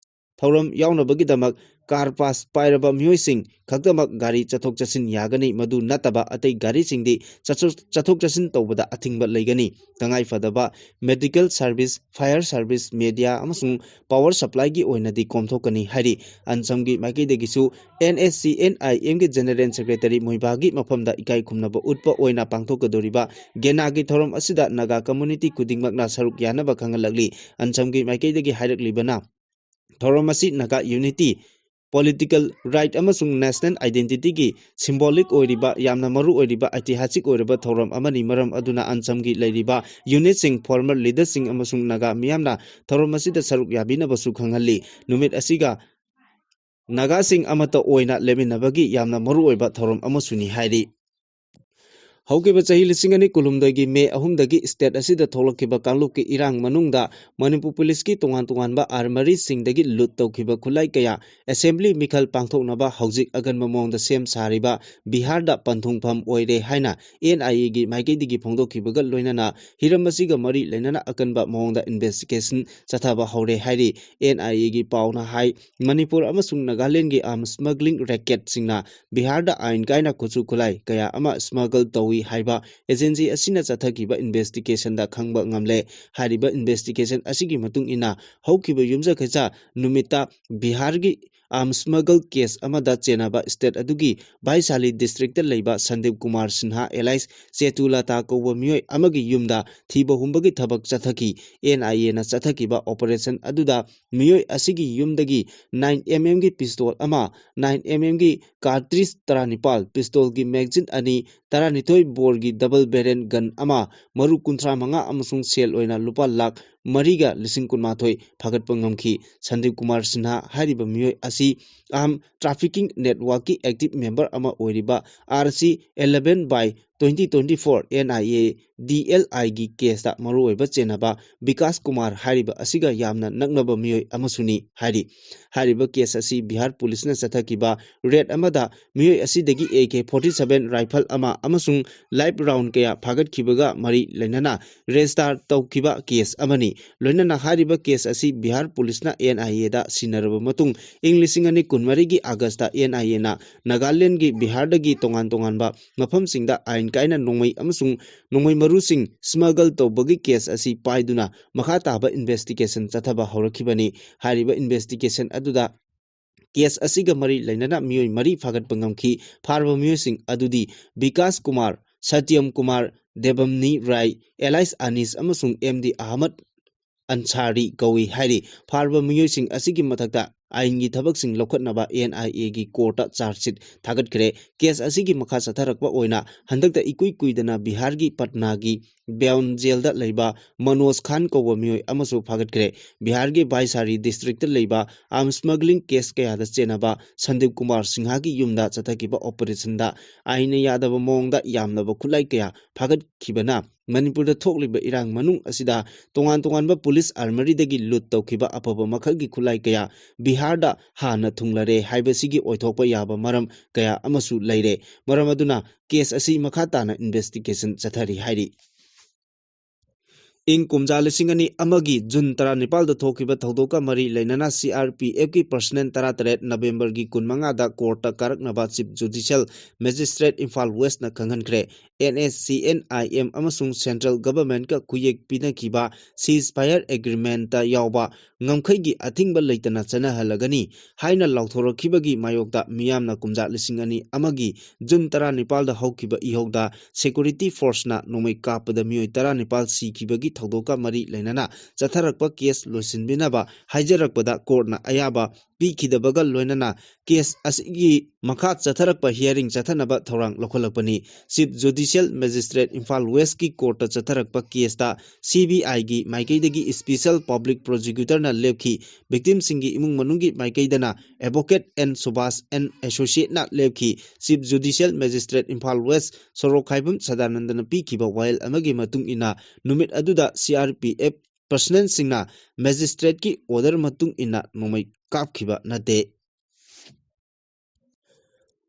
ꯊꯧꯔꯝ ꯌꯥꯎꯅꯕꯒꯤꯗꯃꯛ ꯀꯥꯔ ꯄꯥꯁ ꯄꯥꯏꯔꯕ ꯃꯤꯑꯣꯏꯁꯤꯡ ꯈꯛꯇꯃꯛ ꯒꯥꯔꯤ ꯆꯠꯊꯣꯛ ꯆꯠꯁꯤꯟ ꯌꯥꯒꯅꯤ꯫ ꯃꯗꯨ ꯅꯠꯇꯕ ꯑꯇꯩ ꯒꯥꯔꯤꯁꯤꯡꯗꯤ ꯆꯠꯊꯣꯛ ꯆꯠꯊꯣꯛ ꯆꯠꯁꯤꯟ ꯇꯧꯕꯗ ꯑꯊꯤꯡꯕ ꯂꯩꯒꯅꯤ꯫ ꯇꯉꯥꯏ ꯐꯗꯕ medical service, Fire service, media ꯑꯃꯁꯨꯡ ꯄꯥꯋꯔ ꯁꯄ꯭ꯂꯥꯏꯒꯤ ꯑꯣꯏꯅꯗꯤ ꯀꯣꯝꯊꯣꯛꯀꯅꯤ ꯍꯥꯏꯔꯤ꯫ ꯑꯟꯁꯝꯒꯤ ꯃꯥꯏꯀꯩꯗꯒꯤꯁꯨ ꯑꯦꯟ ꯑꯦꯁ ꯁꯤ ꯑꯦꯟ ꯑꯥꯏ ꯑꯦꯝꯒꯤ ꯖꯦꯅꯔꯦꯜ ꯁꯦꯀ꯭ꯔꯦꯇꯔꯤ ꯃꯣꯏꯕꯥꯒꯤ ꯃꯐꯝꯗ ꯏꯀꯥꯏ ꯈꯨꯝꯅꯕ ꯎꯠꯄ ꯑꯣꯏꯅ ꯄꯥꯡꯊꯣꯛꯀꯗꯧꯔꯤꯕ ꯒꯦꯅꯥꯒꯤ ꯊꯧꯔꯝ ꯑꯁꯤꯗ ꯅꯥꯒꯥ ꯀꯝꯃꯨꯅꯤꯇꯤ ꯈꯨꯗꯤꯡꯃꯛꯅ ꯁꯔꯨꯛ ꯌꯥꯅꯕ ꯈꯪꯍꯜꯂꯛꯂꯤ꯫ ꯑꯟꯁꯝꯒꯤ ꯃꯥꯏꯀꯩꯗꯒꯤ ꯍꯥꯏꯔꯛꯂꯤꯕꯅ, ꯊꯧꯔꯝ ꯑꯁꯤ ꯅꯥꯒꯥ ꯌꯨꯅꯤꯇꯤ, ꯄꯣꯂꯤꯇꯤꯀꯦꯜ ꯔꯥꯏꯠ ꯑꯃꯁꯨꯡ ꯅꯦꯁꯅꯦꯜ ꯑꯥꯏꯗꯦꯟꯇꯤꯇꯤꯒꯤ ꯁꯤꯝꯕꯣꯂꯤꯛ ꯑꯣꯏꯔꯤꯕ, ꯌꯥꯝꯅ ꯃꯔꯨ ꯑꯣꯏꯔꯤꯕ, ꯑꯩꯇꯤꯍꯥꯁꯤꯛ ꯑꯣꯏꯔꯕ ꯊꯧꯔꯝ ꯑꯃꯅꯤ꯫ ꯃꯔꯝ ꯑꯗꯨꯅ ꯑꯟꯁꯝꯒꯤ ꯂꯩꯔꯤꯕ ꯌꯨꯅꯤꯠꯁꯤꯡ, ꯐꯣꯔꯃꯔ ꯂꯤꯗꯔꯁꯤꯡ ꯑꯃꯁꯨꯡ ꯅꯥꯒꯥ ꯃꯤꯌꯥꯝꯅ ꯊꯧꯔꯝ ꯑꯁꯤꯗ ꯁꯔꯨꯛ ꯌꯥꯕꯤꯅꯕꯁꯨ ꯈꯪꯍꯜꯂꯤ꯫ ꯅꯨꯃꯤꯠ ꯑꯁꯤꯒ ꯅꯥꯒꯥꯁꯤꯡ ꯑꯃꯠꯇ ꯑꯣꯏꯅ ꯂꯦꯞꯃꯤꯟꯅꯕꯒꯤ ꯌꯥꯝꯅ ꯃꯔꯨꯑꯣꯏꯕ ꯊꯧꯔꯝ ꯑꯃꯁꯨꯅꯤ ꯍꯥꯏꯔꯤ꯫ ꯍꯧꯈꯤꯕ ꯆꯍꯤ ꯂꯤꯁꯤꯡ ꯑꯅꯤ ꯀꯨꯟꯍꯨꯝꯗꯣꯏꯒꯤ ꯃꯦ ꯑꯍꯨꯝꯗꯒꯤ ꯁ꯭ꯇꯦꯠ ꯑꯁꯤꯗ ꯊꯣꯛꯂꯛꯈꯤꯕ ꯀꯥꯡꯂꯨꯞꯀꯤ ꯏꯔꯥꯡ ꯃꯅꯨꯡꯗ ꯃꯅꯤꯄꯨꯔ ꯄꯨꯂꯤꯁꯀꯤ ꯇꯣꯉꯥꯟ ꯇꯣꯉꯥꯟꯕ ꯑꯥꯔꯃꯔꯤꯁꯤꯡꯗꯒꯤ ꯂꯨꯠ ꯇꯧꯈꯤꯕ ꯈꯨꯠꯂꯥꯏ ꯀꯌꯥ ꯑꯦꯁꯦꯝꯕ꯭ꯂꯤ ꯃꯤꯈꯜ ꯄꯥꯡꯊꯣꯛꯅꯕ ꯍꯧꯖꯤꯛ ꯑꯒꯟꯕ ꯃꯑꯣꯡꯗ ꯁꯦꯝ ꯁꯥꯔꯤꯕ ꯕꯤꯍꯥꯔꯗ ꯄꯟꯊꯨꯡꯐꯝ ꯑꯣꯏꯔꯦ ꯍꯥꯏꯅ ꯑꯦꯟ ꯑꯥꯏ ꯑꯦꯒꯤ ꯃꯥꯏꯀꯩꯗꯒꯤ ꯐꯣꯡꯗꯣꯛꯈꯤꯕꯒ ꯂꯣꯏꯅꯅ ꯍꯤꯔꯝ ꯑꯁꯤꯒ ꯃꯔꯤ ꯂꯩꯅꯅ ꯑꯀꯟꯕ ꯃꯑꯣꯡꯗ ꯏꯟꯚꯦꯁꯇꯤꯒꯦꯁꯟ ꯆꯠꯊꯕ ꯍꯧꯔꯦ ꯍꯥꯏꯔꯤ꯫ ꯑꯦꯟ ꯑꯥꯏ ꯑꯦꯒꯤ ꯄꯥꯎꯅ ꯍꯥꯏ, ꯃꯅꯤꯄꯨꯔ ꯑꯃꯁꯨꯡ ꯅꯥꯒꯥꯂꯦꯟꯗꯒꯤ ꯑꯥꯔꯝ ꯁ꯭ꯃꯒ꯭ꯂꯤꯡ ꯔꯦꯀꯦꯠꯁꯤꯡꯅ ꯕꯤꯍꯥꯔꯗ ꯑꯥꯏꯟ ꯀꯥꯏꯅ ꯈꯨꯠꯁꯨ ꯈꯨꯠꯂꯥꯏ ꯀꯌꯥ ꯑꯃ ꯁ꯭ꯃꯒꯜ ꯇꯧꯏ ꯍꯥꯏꯕ ꯑꯦꯖꯦꯟꯁꯤ ꯑꯁꯤꯅ ꯆꯠꯊꯈꯤꯕ ꯏꯟꯚꯦꯁꯇꯤꯒꯦꯁꯟꯗ ꯈꯪꯕ ꯉꯝꯂꯦ꯫ ꯍꯥꯏꯔꯤꯕ ꯏꯟꯚꯦꯁꯇꯤꯒꯦꯁꯟ ꯑꯁꯤꯒꯤ ꯃꯇꯨꯡ ꯏꯟꯅ ꯍꯧꯈꯤꯕ ꯌꯨꯝꯁꯀꯩꯁ ꯅꯨꯃꯤꯠꯇ ꯕꯤꯍꯥꯔꯒꯤ ꯑꯥꯔꯝ ꯁ꯭ꯃꯒꯜ ꯀꯦꯁ ꯑꯃꯗ ꯆꯦꯟꯅꯕ ꯁ꯭ꯇꯦꯠ ꯑꯗꯨꯒꯤ ꯚꯥꯏꯁꯥꯂꯤ ꯗꯤꯁꯇ꯭ꯔꯤꯛꯇ ꯂꯩꯕ ꯁꯟꯗꯤꯞ ꯀꯨꯃꯥꯔ ꯁꯤꯟꯍꯥ ꯑꯦꯂꯥꯏꯁ ꯆꯦꯇꯨꯂꯥꯇꯥ ꯀꯧꯕ ꯃꯤꯑꯣꯏ ꯑꯃꯒꯤ ꯌꯨꯝꯗ ꯊꯤꯕ ꯍꯨꯝꯕꯒꯤ ꯊꯕꯛ ꯆꯠꯊꯈꯤ꯫ ꯑꯦꯟ ꯑꯥꯏ ꯑꯦꯅ ꯆꯠꯊꯈꯤꯕ ꯑꯣꯄꯔꯦꯁꯟ ꯑꯗꯨꯗ ꯃꯤꯑꯣꯏ ꯑꯁꯤꯒꯤ ꯌꯨꯝꯗꯒꯤ ꯅꯥꯏꯟ ꯑꯦꯝ ꯑꯦꯝꯒꯤ ꯄꯤꯁꯇꯣꯜ ꯑꯃ, ꯅꯥꯏꯟ ꯑꯦꯝ ꯑꯦꯝꯒꯤ ꯀꯥꯔꯇ꯭ꯔꯤꯖ ꯇꯔꯥꯅꯤꯄꯥꯜ, ꯄꯤꯁꯇꯣꯜꯒꯤ ꯃꯦꯒꯖꯤꯟ ꯑꯅꯤ, ꯇꯔꯥꯅꯤꯊꯣꯏ ꯕꯣꯔꯒꯤ ꯗꯕꯜ ꯕꯦꯔꯦꯜ ꯒꯟ ꯑꯃ, ꯃꯔꯨ ꯀꯨꯟꯊ꯭ꯔꯥ ꯃꯉꯥ ꯑꯃꯁꯨꯡ ꯁꯦꯜ ꯑꯣꯏꯅ ꯂꯨꯄꯥ ꯂꯥꯈ ꯃꯔꯤꯒ ꯂꯤꯁꯤꯡ ꯀꯨꯟꯃꯥꯊꯣꯏ ꯐꯥꯒꯠꯄ ꯉꯝꯈꯤ꯫ ꯁꯟꯗꯤꯞ ꯀꯨꯃꯥꯔ ꯁꯤꯟꯍꯥ ꯍꯥꯏꯔꯤꯕ ꯃꯤꯑꯣꯏ ꯑꯁꯤ ꯑꯥꯔꯝ ꯇ꯭ꯔꯥꯐꯤꯀꯤꯡ ꯅꯦꯠꯋꯥꯔꯛꯀꯤ ꯑꯦꯛꯇꯤꯚ ꯃꯦꯝꯕꯔ ꯑꯃ ꯑꯣꯏꯔꯤꯕ R C eleven by twenty twenty four N I A D L ꯑꯥꯏꯒꯤ ꯀꯦꯁꯇ ꯃꯔꯨꯑꯣꯏꯕ ꯆꯦꯟꯅꯕ ꯕꯤꯀꯥꯁ ꯀꯨꯃꯥꯔ ꯍꯥꯏꯔꯤꯕ ꯑꯁꯤꯒ ꯌꯥꯝꯅ ꯅꯛꯅꯕ ꯃꯤꯑꯣꯏ ꯑꯃꯁꯨꯅꯤ ꯍꯥꯏꯔꯤ꯫ ꯍꯥꯏꯔꯤꯕ ꯀꯦꯁ ꯑꯁꯤ ꯕꯤꯍꯥꯔ ꯄꯨꯂꯤꯁꯅ ꯆꯠꯊꯈꯤꯕ ꯔꯦꯗ ꯑꯃꯗ ꯃꯤꯑꯣꯏ ꯑꯁꯤꯗꯒꯤ A K forty seven rifle ꯑꯃ ꯑꯃꯁꯨꯡ ꯂꯥꯏꯐ ꯔꯥꯎꯟ ꯀꯌꯥ ꯐꯥꯒꯠꯈꯤꯕꯒ ꯃꯔꯤ ꯂꯩꯅꯅ ꯔꯦꯖꯤꯁꯇꯥꯔ ꯇꯧꯈꯤꯕ ꯀꯦꯁ ꯑꯃꯅꯤ꯫ ꯂꯣꯏꯅꯅ ꯍꯥꯏꯔꯤꯕ ꯀꯦꯁ ꯑꯁꯤ ꯕꯤꯍꯥꯔ ꯄꯨꯂꯤꯁꯅ ꯑꯦꯟ ꯑꯥꯏ ꯑꯦꯗ ꯁꯤꯟꯅꯔꯕ ꯃꯇꯨꯡ, ꯏꯪ ꯂꯤꯁꯤꯡ ꯑꯅꯤ ꯀꯨꯟꯃꯔꯤꯒꯤ ꯑꯥꯒꯁꯇ ꯑꯦꯟ ꯑꯥꯏ ꯑꯦꯅ ꯅꯥꯒꯥꯂꯦꯟꯗꯒꯤ ꯕꯤꯍꯥꯔꯗꯒꯤ ꯇꯣꯉꯥꯟ ꯇꯣꯉꯥꯟꯕ ꯃꯐꯝꯁꯤꯡꯗ ꯑꯥꯏꯟ ꯀꯥꯏꯅ ꯅꯣꯡꯃꯩ ꯑꯃꯁꯨꯡ ꯅꯣꯡꯃꯩ ꯃꯔꯨꯁꯤꯡ ꯁ꯭ꯃꯒꯜ ꯇꯧꯕꯒꯤ ꯀꯦꯁ ꯑꯁꯤ ꯄꯥꯏꯗꯨꯅ ꯃꯈꯥ ꯇꯥꯕ ꯏꯟꯚꯦꯁꯇꯤꯒꯦꯁꯟ ꯆꯠꯊꯕ ꯍꯧꯔꯛꯈꯤꯕꯅꯤ꯫ ꯍꯥꯏꯔꯤꯕ ꯏꯟꯚꯦꯁꯇꯤꯒꯦꯁꯟ ꯑꯗꯨꯗ ꯀꯦꯁ ꯑꯁꯤꯒ ꯃꯔꯤ ꯂꯩꯅꯅ ꯃꯤꯑꯣꯏ ꯃꯔꯤ ꯐꯥꯒꯠꯄ ꯉꯝꯈꯤ꯫ ꯐꯥꯔꯕ ꯃꯤꯑꯣꯏꯁꯤꯡ ꯑꯗꯨꯗꯤ ꯕꯤꯀꯥꯁ ꯀꯨꯃꯥꯔ, ꯁꯇ꯭ꯌꯝ ꯀꯨꯃꯥꯔ, ꯗꯦꯕꯝꯅꯤ ꯔꯥꯏ, ꯑꯦꯂꯥꯏꯁ ꯑꯅꯤꯁ ꯑꯃꯁꯨꯡ ꯑꯦꯝ ꯗꯤ ꯑꯍꯃꯗ ꯑꯟꯁꯥꯔꯤ ꯀꯧꯏ ꯍꯥꯏꯔꯤ꯫ ꯐꯥꯔꯕ ꯃꯤꯑꯣꯏꯁꯤꯡ ꯑꯁꯤꯒꯤ ꯃꯊꯛꯇ ꯑꯥꯏꯟꯒꯤ ꯊꯕꯛꯁꯤꯡ ꯂꯧꯈꯠꯅꯕ ꯑꯦꯟ ꯑꯥꯏ ꯑꯦꯒꯤ ꯀꯣꯔꯠꯇ ꯆꯥꯔꯖ ꯁꯤꯠ ꯊꯥꯒꯠꯈ꯭ꯔꯦ꯫ ꯀꯦꯁ ꯑꯁꯤꯒꯤ ꯃꯈꯥ ꯆꯠꯊꯔꯛꯄ ꯑꯣꯏꯅ ꯍꯟꯗꯛꯇ ꯏꯀꯨꯏ ꯀꯨꯏꯗꯅ ꯕꯤꯍꯥꯔꯒꯤ ꯄꯠꯅꯥꯒꯤ ꯕ꯭ꯌꯥꯎꯟ ꯖꯦꯜꯗ ꯂꯩꯕ ꯃꯅꯣꯖ ꯈꯥꯟ ꯀꯧꯕ ꯃꯤꯑꯣꯏ ꯑꯃꯁꯨ ꯐꯥꯒꯠꯈ꯭ꯔꯦ꯫ ꯕꯤꯍꯥꯔꯒꯤ ꯕꯥꯏꯁꯥꯔꯤ ꯗꯤꯁꯇ꯭ꯔꯤꯛꯇ ꯂꯩꯕ ꯑꯥꯔꯝꯁ ꯁ꯭ꯃꯒ꯭ꯂꯤꯡ ꯀꯦꯁ ꯀꯌꯥꯗ ꯆꯦꯟꯅꯕ ꯁꯟꯗꯤꯞ ꯀꯨꯃꯥꯔ ꯁꯤꯡꯍꯥꯒꯤ ꯌꯨꯝꯗ ꯆꯠꯊꯈꯤꯕ ꯑꯣꯄꯔꯦꯁꯟꯗ ꯑꯥꯏꯟꯅ ꯌꯥꯗꯕ ꯃꯑꯣꯡꯗ ꯌꯥꯝꯂꯕ ꯈꯨꯠꯂꯥꯏ ꯀꯌꯥ ꯐꯥꯒꯠꯈꯤꯕꯅ ꯃꯅꯤꯄꯨꯔꯗ ꯊꯣꯛꯂꯤꯕ ꯏꯔꯥꯡ ꯃꯅꯨꯡ ꯑꯁꯤꯗ ꯇꯣꯉꯥꯟ ꯇꯣꯉꯥꯟꯕ ꯄꯨꯂꯤꯁ ꯑꯥꯔꯃꯔꯤꯗꯒꯤ ꯂꯨꯠ ꯇꯧꯈꯤꯕ ꯑꯐꯕ ꯃꯈꯜꯒꯤ ꯈꯨꯠꯂꯥꯏ ꯀꯌꯥ ꯕꯤꯍꯥꯔꯗ ꯍꯥꯟꯅ ꯊꯨꯡꯂꯔꯦ ꯍꯥꯏꯕꯁꯤꯒꯤ ꯑꯣꯏꯊꯣꯛꯄ ꯌꯥꯕ ꯃꯔꯝ ꯀꯌꯥ ꯑꯃꯁꯨ ꯂꯩꯔꯦ꯫ ꯃꯔꯝ ꯑꯗꯨꯅ ꯀꯦꯁ ꯑꯁꯤ ꯃꯈꯥ ꯇꯥꯅ ꯏꯟꯚꯦꯁꯇꯤꯒꯦꯁꯟ ꯆꯠꯊꯔꯤ ꯍꯥꯏꯔꯤ꯫ ꯏꯪ ꯀꯨꯝꯖꯥ ꯂꯤꯁꯤꯡ ꯑꯅꯤ ꯑꯃꯒꯤ ꯖꯨꯟ ꯇꯔꯥꯅꯤꯄꯥꯜꯗ ꯊꯣꯛꯈꯤꯕ ꯊꯧꯗꯣꯛꯀ ꯃꯔꯤ ꯂꯩꯅꯅ ꯁꯤ ꯑꯥꯔ ꯄꯤ ꯑꯦꯐꯀꯤ ꯄꯔꯁꯅꯦꯜ ꯇꯔꯥꯇꯔꯦꯠ ꯅꯕꯦꯝꯕꯔꯒꯤ ꯀꯨꯟꯃꯉꯥꯗ ꯀꯣꯔꯠꯇ ꯀꯥꯔꯛꯅꯕ ꯆꯤꯐ ꯖꯨꯗꯤꯁꯤꯌꯦꯜ ꯃꯦꯖꯤꯁꯇ꯭ꯔꯦꯠ ꯏꯝꯐꯥꯜ ꯋꯦꯁꯅ ꯈꯪꯍꯟꯈ꯭ꯔꯦ꯫ N S C N I M ꯑꯃꯁꯨꯡ ꯁꯦꯟꯇ꯭ꯔꯦꯜ ꯒꯚꯔꯟꯃꯦꯟꯠꯀ ꯈꯨꯌꯦꯛ ꯄꯤꯅꯈꯤꯕ ꯁꯤꯖ ꯐꯥꯌꯔ ꯑꯦꯒ꯭ꯔꯤꯃꯦꯟꯠꯇ ꯌꯥꯎꯕ ꯉꯝꯈꯩꯒꯤ ꯑꯊꯤꯡꯕ ꯂꯩꯇꯅ ꯆꯠꯅꯍꯜꯂꯒꯅꯤ ꯍꯥꯏꯅ ꯂꯥꯎꯊꯣꯔꯛꯈꯤꯕꯒꯤ ꯃꯥꯌꯣꯛꯇ ꯃꯤꯌꯥꯝꯅ ꯀꯨꯝꯖꯥ ꯂꯤꯁꯤꯡ ꯑꯅꯤ ꯑꯃꯒꯤ ꯖꯨꯟ ꯇꯔꯥꯅꯤꯄꯥꯜꯗ ꯍꯧꯈꯤꯕ ꯏꯍꯧꯗ ꯁꯦꯀ꯭ꯌꯨꯔꯤꯇꯤ ꯐꯣꯔꯁꯅ ꯅꯣꯡꯃꯩ ꯀꯥꯞꯄꯗ ꯃꯤꯑꯣꯏ ꯇꯔꯥꯅꯤꯄꯥꯜ ꯁꯤꯈꯤꯕꯒꯤ ꯊꯧꯗꯣꯛꯀ ꯃꯔꯤ ꯂꯩꯅꯅ ꯆꯠꯊꯔꯛꯄ ꯀꯦꯁ ꯂꯣꯏꯁꯤꯟꯕꯤꯅꯕ ꯍꯥꯏꯖꯔꯛꯄꯗ ꯀꯣꯔꯠꯅ ꯑꯌꯥꯕ ꯄꯤꯈꯤꯗꯕꯒ ꯂꯣꯏꯅꯅ ꯀꯦꯁ ꯑꯁꯤꯒꯤ ꯃꯈꯥ ꯆꯠꯊꯔꯛꯄ ꯍꯤꯌꯥꯔꯤꯡ ꯆꯠꯊꯅꯕ ꯊꯧꯔꯥꯡ ꯂꯧꯈꯠꯂꯛꯄꯅꯤ꯫ ꯆꯤꯐ ꯖꯨꯗꯤꯁꯤꯌꯦꯜ ꯃꯦꯖꯤꯁꯇ꯭ꯔꯦꯠ ꯏꯝꯐꯥꯜ ꯋꯦꯁꯀꯤ ꯀꯣꯔꯠꯇ ꯆꯠꯊꯔꯛꯄ ꯀꯦꯁꯇ ꯁꯤ ꯕꯤ ꯑꯥꯏꯒꯤ ꯃꯥꯏꯀꯩꯗꯒꯤ ꯏꯁꯄꯤꯁꯦꯜ ꯄꯕ꯭ꯂꯤꯛ ꯄ꯭ꯔꯣꯁꯤꯀ꯭ꯌꯨꯇꯔꯅ ꯂꯦꯞꯈꯤ꯫ ꯚꯤꯛꯇꯤꯝꯁꯤꯡꯒꯤ ꯏꯃꯨꯡ ꯃꯅꯨꯡꯒꯤ ꯃꯥꯏꯀꯩꯗꯅ ꯑꯦꯗꯚꯣꯀꯦꯠ ꯑꯦꯟ ꯁꯨꯕꯥꯁ ꯑꯦꯟ ꯑꯦꯁꯣꯁꯤꯌꯦꯠꯅ ꯂꯦꯞꯈꯤ꯫ Chief judicial magistrate Imphal west ꯁꯣꯔꯣꯛꯈꯥꯏꯕꯝ ꯁꯗꯥꯅꯟꯗꯅ ꯄꯤꯈꯤꯕ ꯋꯥꯌꯦꯜ ꯑꯃꯒꯤ ꯃꯇꯨꯡ ꯏꯟꯅ ꯅꯨꯃꯤꯠ ꯑꯗꯨꯗ ꯁꯤ ꯑꯥꯔ ꯄꯤ ꯑꯦꯐ ꯄꯔꯁꯅꯦꯜꯁꯤꯡꯅ ꯃꯦꯖꯤꯁꯇ꯭ꯔꯦꯠꯀꯤ ꯑꯣꯔꯗꯔ ꯃꯇꯨꯡ ꯏꯟꯅ ꯅꯣꯡꯃꯩ ꯀꯥꯞꯈꯤꯕ ꯅꯠꯇꯦ꯫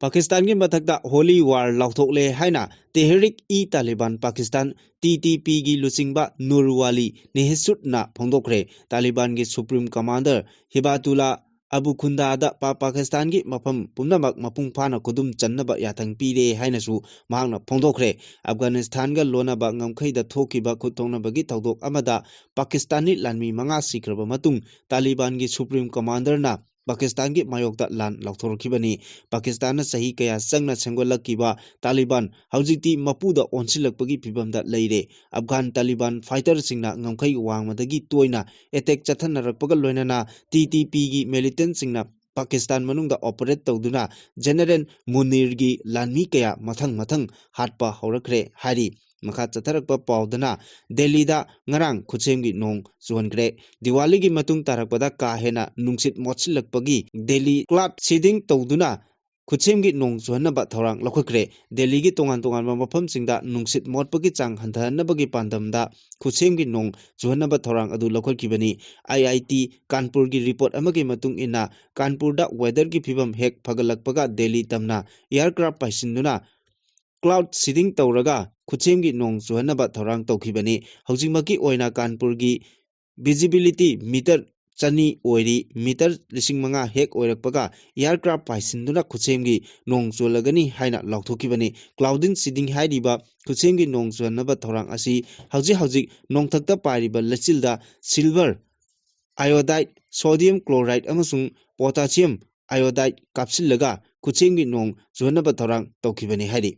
ꯄꯥꯀꯤꯁꯇꯥꯟꯒꯤ ꯃꯊꯛꯇ ꯍꯣꯂꯤ ꯋꯥꯔ ꯂꯥꯎꯊꯣꯛꯂꯦ ꯍꯥꯏꯅ ꯇꯦꯍꯔꯤꯛ ꯏ ꯇꯥꯂꯤꯕꯥꯟ ꯄꯥꯀꯤꯁꯇꯥꯟ, ꯇꯤ ꯇꯤ ꯄꯤꯒꯤ ꯂꯨꯆꯤꯡꯕ ꯅꯨꯔ ꯋꯥꯂꯤ ꯅꯦꯍꯁꯨꯠꯅ ꯐꯣꯡꯗꯣꯛꯈ꯭ꯔꯦ꯫ ꯇꯥꯂꯤꯕꯥꯟꯒꯤ ꯁꯨꯄ꯭ꯔꯤꯝ ꯀꯃꯥꯟꯗꯔ ꯍꯤꯕꯥꯇꯨꯂꯥ ꯑꯕꯨ ꯈꯨꯟꯗꯥꯗ ꯄꯥ-, ꯄꯥꯀꯤꯁꯇꯥꯟꯒꯤ ꯃꯐꯝ ꯄꯨꯝꯅꯃꯛ ꯃꯄꯨꯡ ꯐꯥꯅ ꯈꯨꯗꯨꯝ ꯆꯟꯅꯕ ꯌꯥꯊꯪ ꯄꯤꯔꯦ ꯍꯥꯏꯅꯁꯨ ꯃꯍꯥꯛꯅ ꯐꯣꯡꯗꯣꯛꯈ꯭ꯔꯦ꯫ ꯑꯐꯒꯥꯅꯤꯁꯇꯥꯟꯒ ꯂꯣꯟꯅꯕ ꯉꯝꯈꯩꯗ ꯊꯣꯛꯈꯤꯕ ꯈꯨꯠꯊꯣꯛꯅꯕꯒꯤ ꯊꯧꯗꯣꯛ ꯑꯃꯗ ꯄꯥꯀꯤꯁꯇꯥꯟꯒꯤ ꯂꯥꯟꯃꯤ ꯃꯉꯥ ꯁꯤꯈ꯭ꯔꯕ ꯃꯇꯨꯡ ꯇꯥꯂꯤꯕꯥꯟꯒꯤ ꯁꯨꯄ꯭ꯔꯤꯝ ꯀꯃꯥꯟꯗꯔꯅ ꯄꯥꯀꯤꯁꯇꯥꯟꯒꯤ ꯃꯥꯌꯣꯛꯇ ꯂꯥꯟ ꯂꯥꯎꯊꯣꯔꯛꯈꯤꯕꯅꯤ꯫ ꯄꯥꯀꯤꯁꯇꯥꯟꯅ ꯆꯍꯤ ꯀꯌꯥ ꯆꯪꯅ ꯁꯦꯝꯒꯠꯂꯛꯈꯤꯕ ꯇꯥꯂꯤꯕꯥꯟ ꯍꯧꯖꯤꯛꯇꯤ ꯃꯄꯨꯗ ꯑꯣꯟꯁꯤꯜꯂꯛꯄꯒꯤ ꯐꯤꯕꯝꯗ ꯂꯩꯔꯦ꯫ ꯑꯐꯒꯥꯟ ꯇꯥꯂꯤꯕꯥꯟ ꯐꯥꯏꯇꯔꯁꯤꯡꯅ ꯉꯝꯈꯩ ꯋꯥꯡꯃꯗꯒꯤ ꯇꯣꯏꯅ ꯑꯦꯇꯦꯛ ꯆꯠꯊꯅꯔꯛꯄꯒ ꯂꯣꯏꯅꯅ ꯇꯤ ꯇꯤ ꯄꯤꯒꯤ ꯃꯤꯂꯤꯇꯦꯟꯁꯤꯡꯅ ꯄꯥꯀꯤꯁꯇꯥꯟ ꯃꯅꯨꯡꯗ ꯑꯣꯄꯔꯦꯠ ꯇꯧꯗꯨꯅ ꯖꯦꯅꯔꯦꯜ ꯃꯨꯅꯤꯔꯒꯤ ꯂꯥꯟꯃꯤ ꯀꯌꯥ ꯃꯊꯪ ꯃꯊꯪ ꯍꯥꯠꯄ ꯍꯧꯔꯛꯈ꯭ꯔꯦ ꯍꯥꯏꯔꯤ꯫ ꯃꯈꯥ ꯆꯠꯊꯔꯛꯄ ꯄꯥꯎꯗꯅ ꯗꯦꯜꯂꯤꯗ ꯉꯔꯥꯡ ꯈꯨꯠꯁꯦꯝꯒꯤ ꯅꯣꯡ ꯆꯨꯍꯟꯈ꯭ꯔꯦ꯫ ꯗꯤꯋꯥꯂꯤꯒꯤ ꯃꯇꯨꯡ ꯇꯥꯔꯛꯄꯗ ꯀꯥ ꯍꯦꯟꯅ ꯅꯨꯡꯁꯤꯠ ꯃꯣꯠꯁꯤꯜꯂꯛꯄꯒꯤ ꯗꯦꯜꯂꯤ ꯀ꯭ꯂꯥꯎꯗ ꯁꯤꯗꯤꯡ ꯇꯧꯗꯨꯅ ꯈꯨꯠꯁꯦꯝꯒꯤ ꯅꯣꯡ ꯆꯨꯍꯟꯅꯕ ꯊꯧꯔꯥꯡ ꯂꯧꯈꯠꯈ꯭ꯔꯦ꯫ ꯗꯦꯜꯂꯤꯒꯤ ꯇꯣꯉꯥꯟ ꯇꯣꯉꯥꯟꯕ ꯃꯐꯝꯁꯤꯡꯗ ꯅꯨꯡꯁꯤꯠ ꯃꯣꯠꯄꯒꯤ ꯆꯥꯡ ꯍꯟꯊꯍꯟꯅꯕꯒꯤ ꯄꯥꯟꯗꯝꯗ ꯈꯨꯠꯁꯦꯝꯒꯤ ꯅꯣꯡ ꯆꯨꯍꯟꯅꯕ ꯊꯧꯔꯥꯡ ꯑꯗꯨ ꯂꯧꯈꯠꯈꯤꯕꯅꯤ꯫ ꯑꯥꯏ ꯑꯥꯏ ꯇꯤ ꯀꯥꯟꯄꯨꯔꯒꯤ ꯔꯤꯄꯣꯔꯠ ꯑꯃꯒꯤ ꯃꯇꯨꯡ ꯏꯟꯅ, ꯀꯥꯟꯄꯨꯔꯗ ꯋꯦꯗꯔꯒꯤ ꯐꯤꯕꯝ ꯍꯦꯛ ꯐꯒꯠꯂꯛꯄꯒ ꯗꯦꯜꯂꯤ ꯇꯝꯅ ꯑꯦꯌꯔꯀ꯭ꯔꯥꯐ ꯄꯥꯏꯁꯤꯟꯗꯨꯅ ꯀ꯭ꯂꯥꯎꯗ ꯁꯤꯗꯤꯡ ꯇꯧꯔꯒ ꯈꯨꯠꯁꯦꯝꯒꯤ ꯅꯣꯡ ꯆꯨꯍꯟꯅꯕ ꯊꯧꯔꯥꯡ ꯇꯧꯈꯤꯕꯅꯤ꯫ ꯍꯧꯖꯤꯛꯃꯛꯀꯤ ꯑꯣꯏꯅ ꯀꯥꯟꯄꯨꯔꯒꯤ ꯚꯤꯖꯤꯕꯤꯂꯤꯇꯤ ꯃꯤꯇꯔ ꯆꯅꯤ ꯑꯣꯏꯔꯤ꯫ ꯃꯤꯇꯔ ꯂꯤꯁꯤꯡ ꯃꯉꯥ ꯍꯦꯛ ꯑꯣꯏꯔꯛꯄꯒ ꯑꯦꯌꯔꯀ꯭ꯔꯥꯐ ꯄꯥꯏꯁꯤꯟꯗꯨꯅ ꯈꯨꯠꯁꯦꯝꯒꯤ ꯅꯣꯡ ꯆꯨꯍꯜꯂꯒꯅꯤ ꯍꯥꯏꯅ ꯂꯥꯎꯊꯣꯛꯈꯤꯕꯅꯤ꯫ ꯀ꯭ꯂꯥꯎꯗꯤꯡ ꯁꯤꯗꯤꯡ ꯍꯥꯏꯔꯤꯕ ꯈꯨꯠꯁꯦꯝꯒꯤ ꯅꯣꯡ ꯆꯨꯍꯟꯅꯕ ꯊꯧꯔꯥꯡ ꯑꯁꯤ ꯍꯧꯖꯤꯛ ꯍꯧꯖꯤꯛ ꯅꯣꯡꯊꯛꯇ ꯄꯥꯏꯔꯤꯕ ꯂꯩꯆꯤꯜꯗ ꯁꯤꯜꯚꯔ ꯑꯥꯏꯑꯣꯗꯥꯏꯗ, ꯁꯣꯗꯤꯌꯝ ꯀ꯭ꯂꯣꯔꯥꯏꯗ ꯑꯃꯁꯨꯡ ꯄꯣꯇꯥꯁꯤꯌꯝ ꯑꯥꯏꯑꯣꯗꯥꯏꯗ ꯀꯥꯞꯁꯤꯜꯂꯒ ꯈꯨꯠꯁꯦꯝꯒꯤ ꯅꯣꯡ ꯆꯨꯍꯟꯅꯕ ꯊꯧꯔꯥꯡ ꯇꯧꯈꯤꯕꯅꯤ ꯍꯥꯏꯔꯤ꯫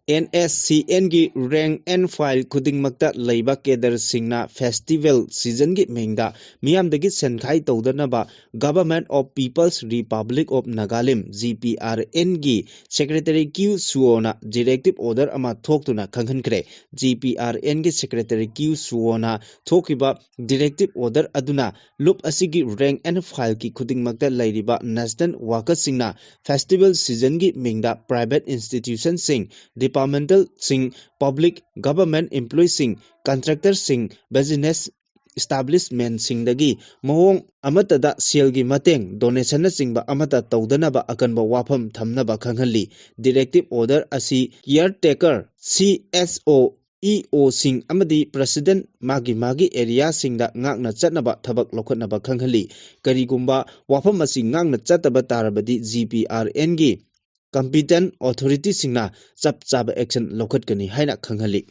ꯑꯦꯟ ꯑꯦꯁ ꯁꯤ ꯑꯦꯟꯒꯤ rank and file ꯈꯨꯗꯤꯡꯃꯛꯇ ꯂꯩꯕ cadreꯁꯤꯡꯅ festival seasonꯒꯤ ꯃꯤꯡꯗ ꯃꯤꯌꯥꯝꯗꯒꯤ ꯁꯦꯟꯈꯥꯏ ꯇꯧꯗꯅꯕ Government of People's Republic of Nagalim, G P R Nꯒꯤ Secretary Q Suoꯅ directive order ꯑꯃ ꯊꯣꯛꯇꯨꯅ ꯈꯪꯍꯟꯈ꯭ꯔꯦ꯫ G P R Nꯒꯤ Secretary Q Suoꯅ ꯊꯣꯛꯈꯤꯕ directive order ꯑꯗꯨꯅ ꯂꯨꯞ ꯑꯁꯤꯒꯤ rank and fileꯒꯤ ꯈꯨꯗꯤꯡꯃꯛꯇ ꯂꯩꯔꯤꯕ national workerꯁꯤꯡꯅ festival seasonꯒꯤ ꯃꯤꯡꯗ private institutionꯁꯤꯡ, departmentalꯁꯤꯡ, public government employeeꯁꯤꯡ, contractorꯁꯤꯡ, business establishmentꯁꯤꯡꯗꯒꯤ ꯃꯑꯣꯡ ꯑꯃꯠꯇꯗ ꯁꯦꯜꯒꯤ ꯃꯇꯦꯡ, donationꯅꯆꯤꯡꯕ ꯑꯃꯠꯇ ꯇꯧꯗꯅꯕ ꯑꯀꯟꯕ ꯋꯥꯐꯝ ꯊꯝꯅꯕ ꯈꯪꯍꯜꯂꯤ꯫ Directive order ꯑꯁꯤ caretaker, C S O, E Oꯁꯤꯡ ꯑꯃꯗꯤ president ꯃꯥꯒꯤ ꯃꯥꯒꯤ areaꯁꯤꯡꯗ ꯉꯥꯛꯅ ꯆꯠꯅꯕ ꯊꯕꯛ ꯂꯧꯈꯠꯅꯕ ꯈꯪꯍꯜꯂꯤ꯫ ꯀꯔꯤꯒꯨꯝꯕ ꯋꯥꯐꯝ ꯑꯁꯤ ꯉꯥꯛꯅ ꯆꯠꯇꯕ ꯇꯥꯔꯕꯗꯤ G P R Nꯒꯤ competent authorityꯁꯤꯡꯅ ꯆꯞ ꯆꯥꯕ action ꯂꯧꯈꯠꯀꯅꯤ ꯍꯥꯏꯅ ꯈꯪꯍꯜꯂꯤ꯫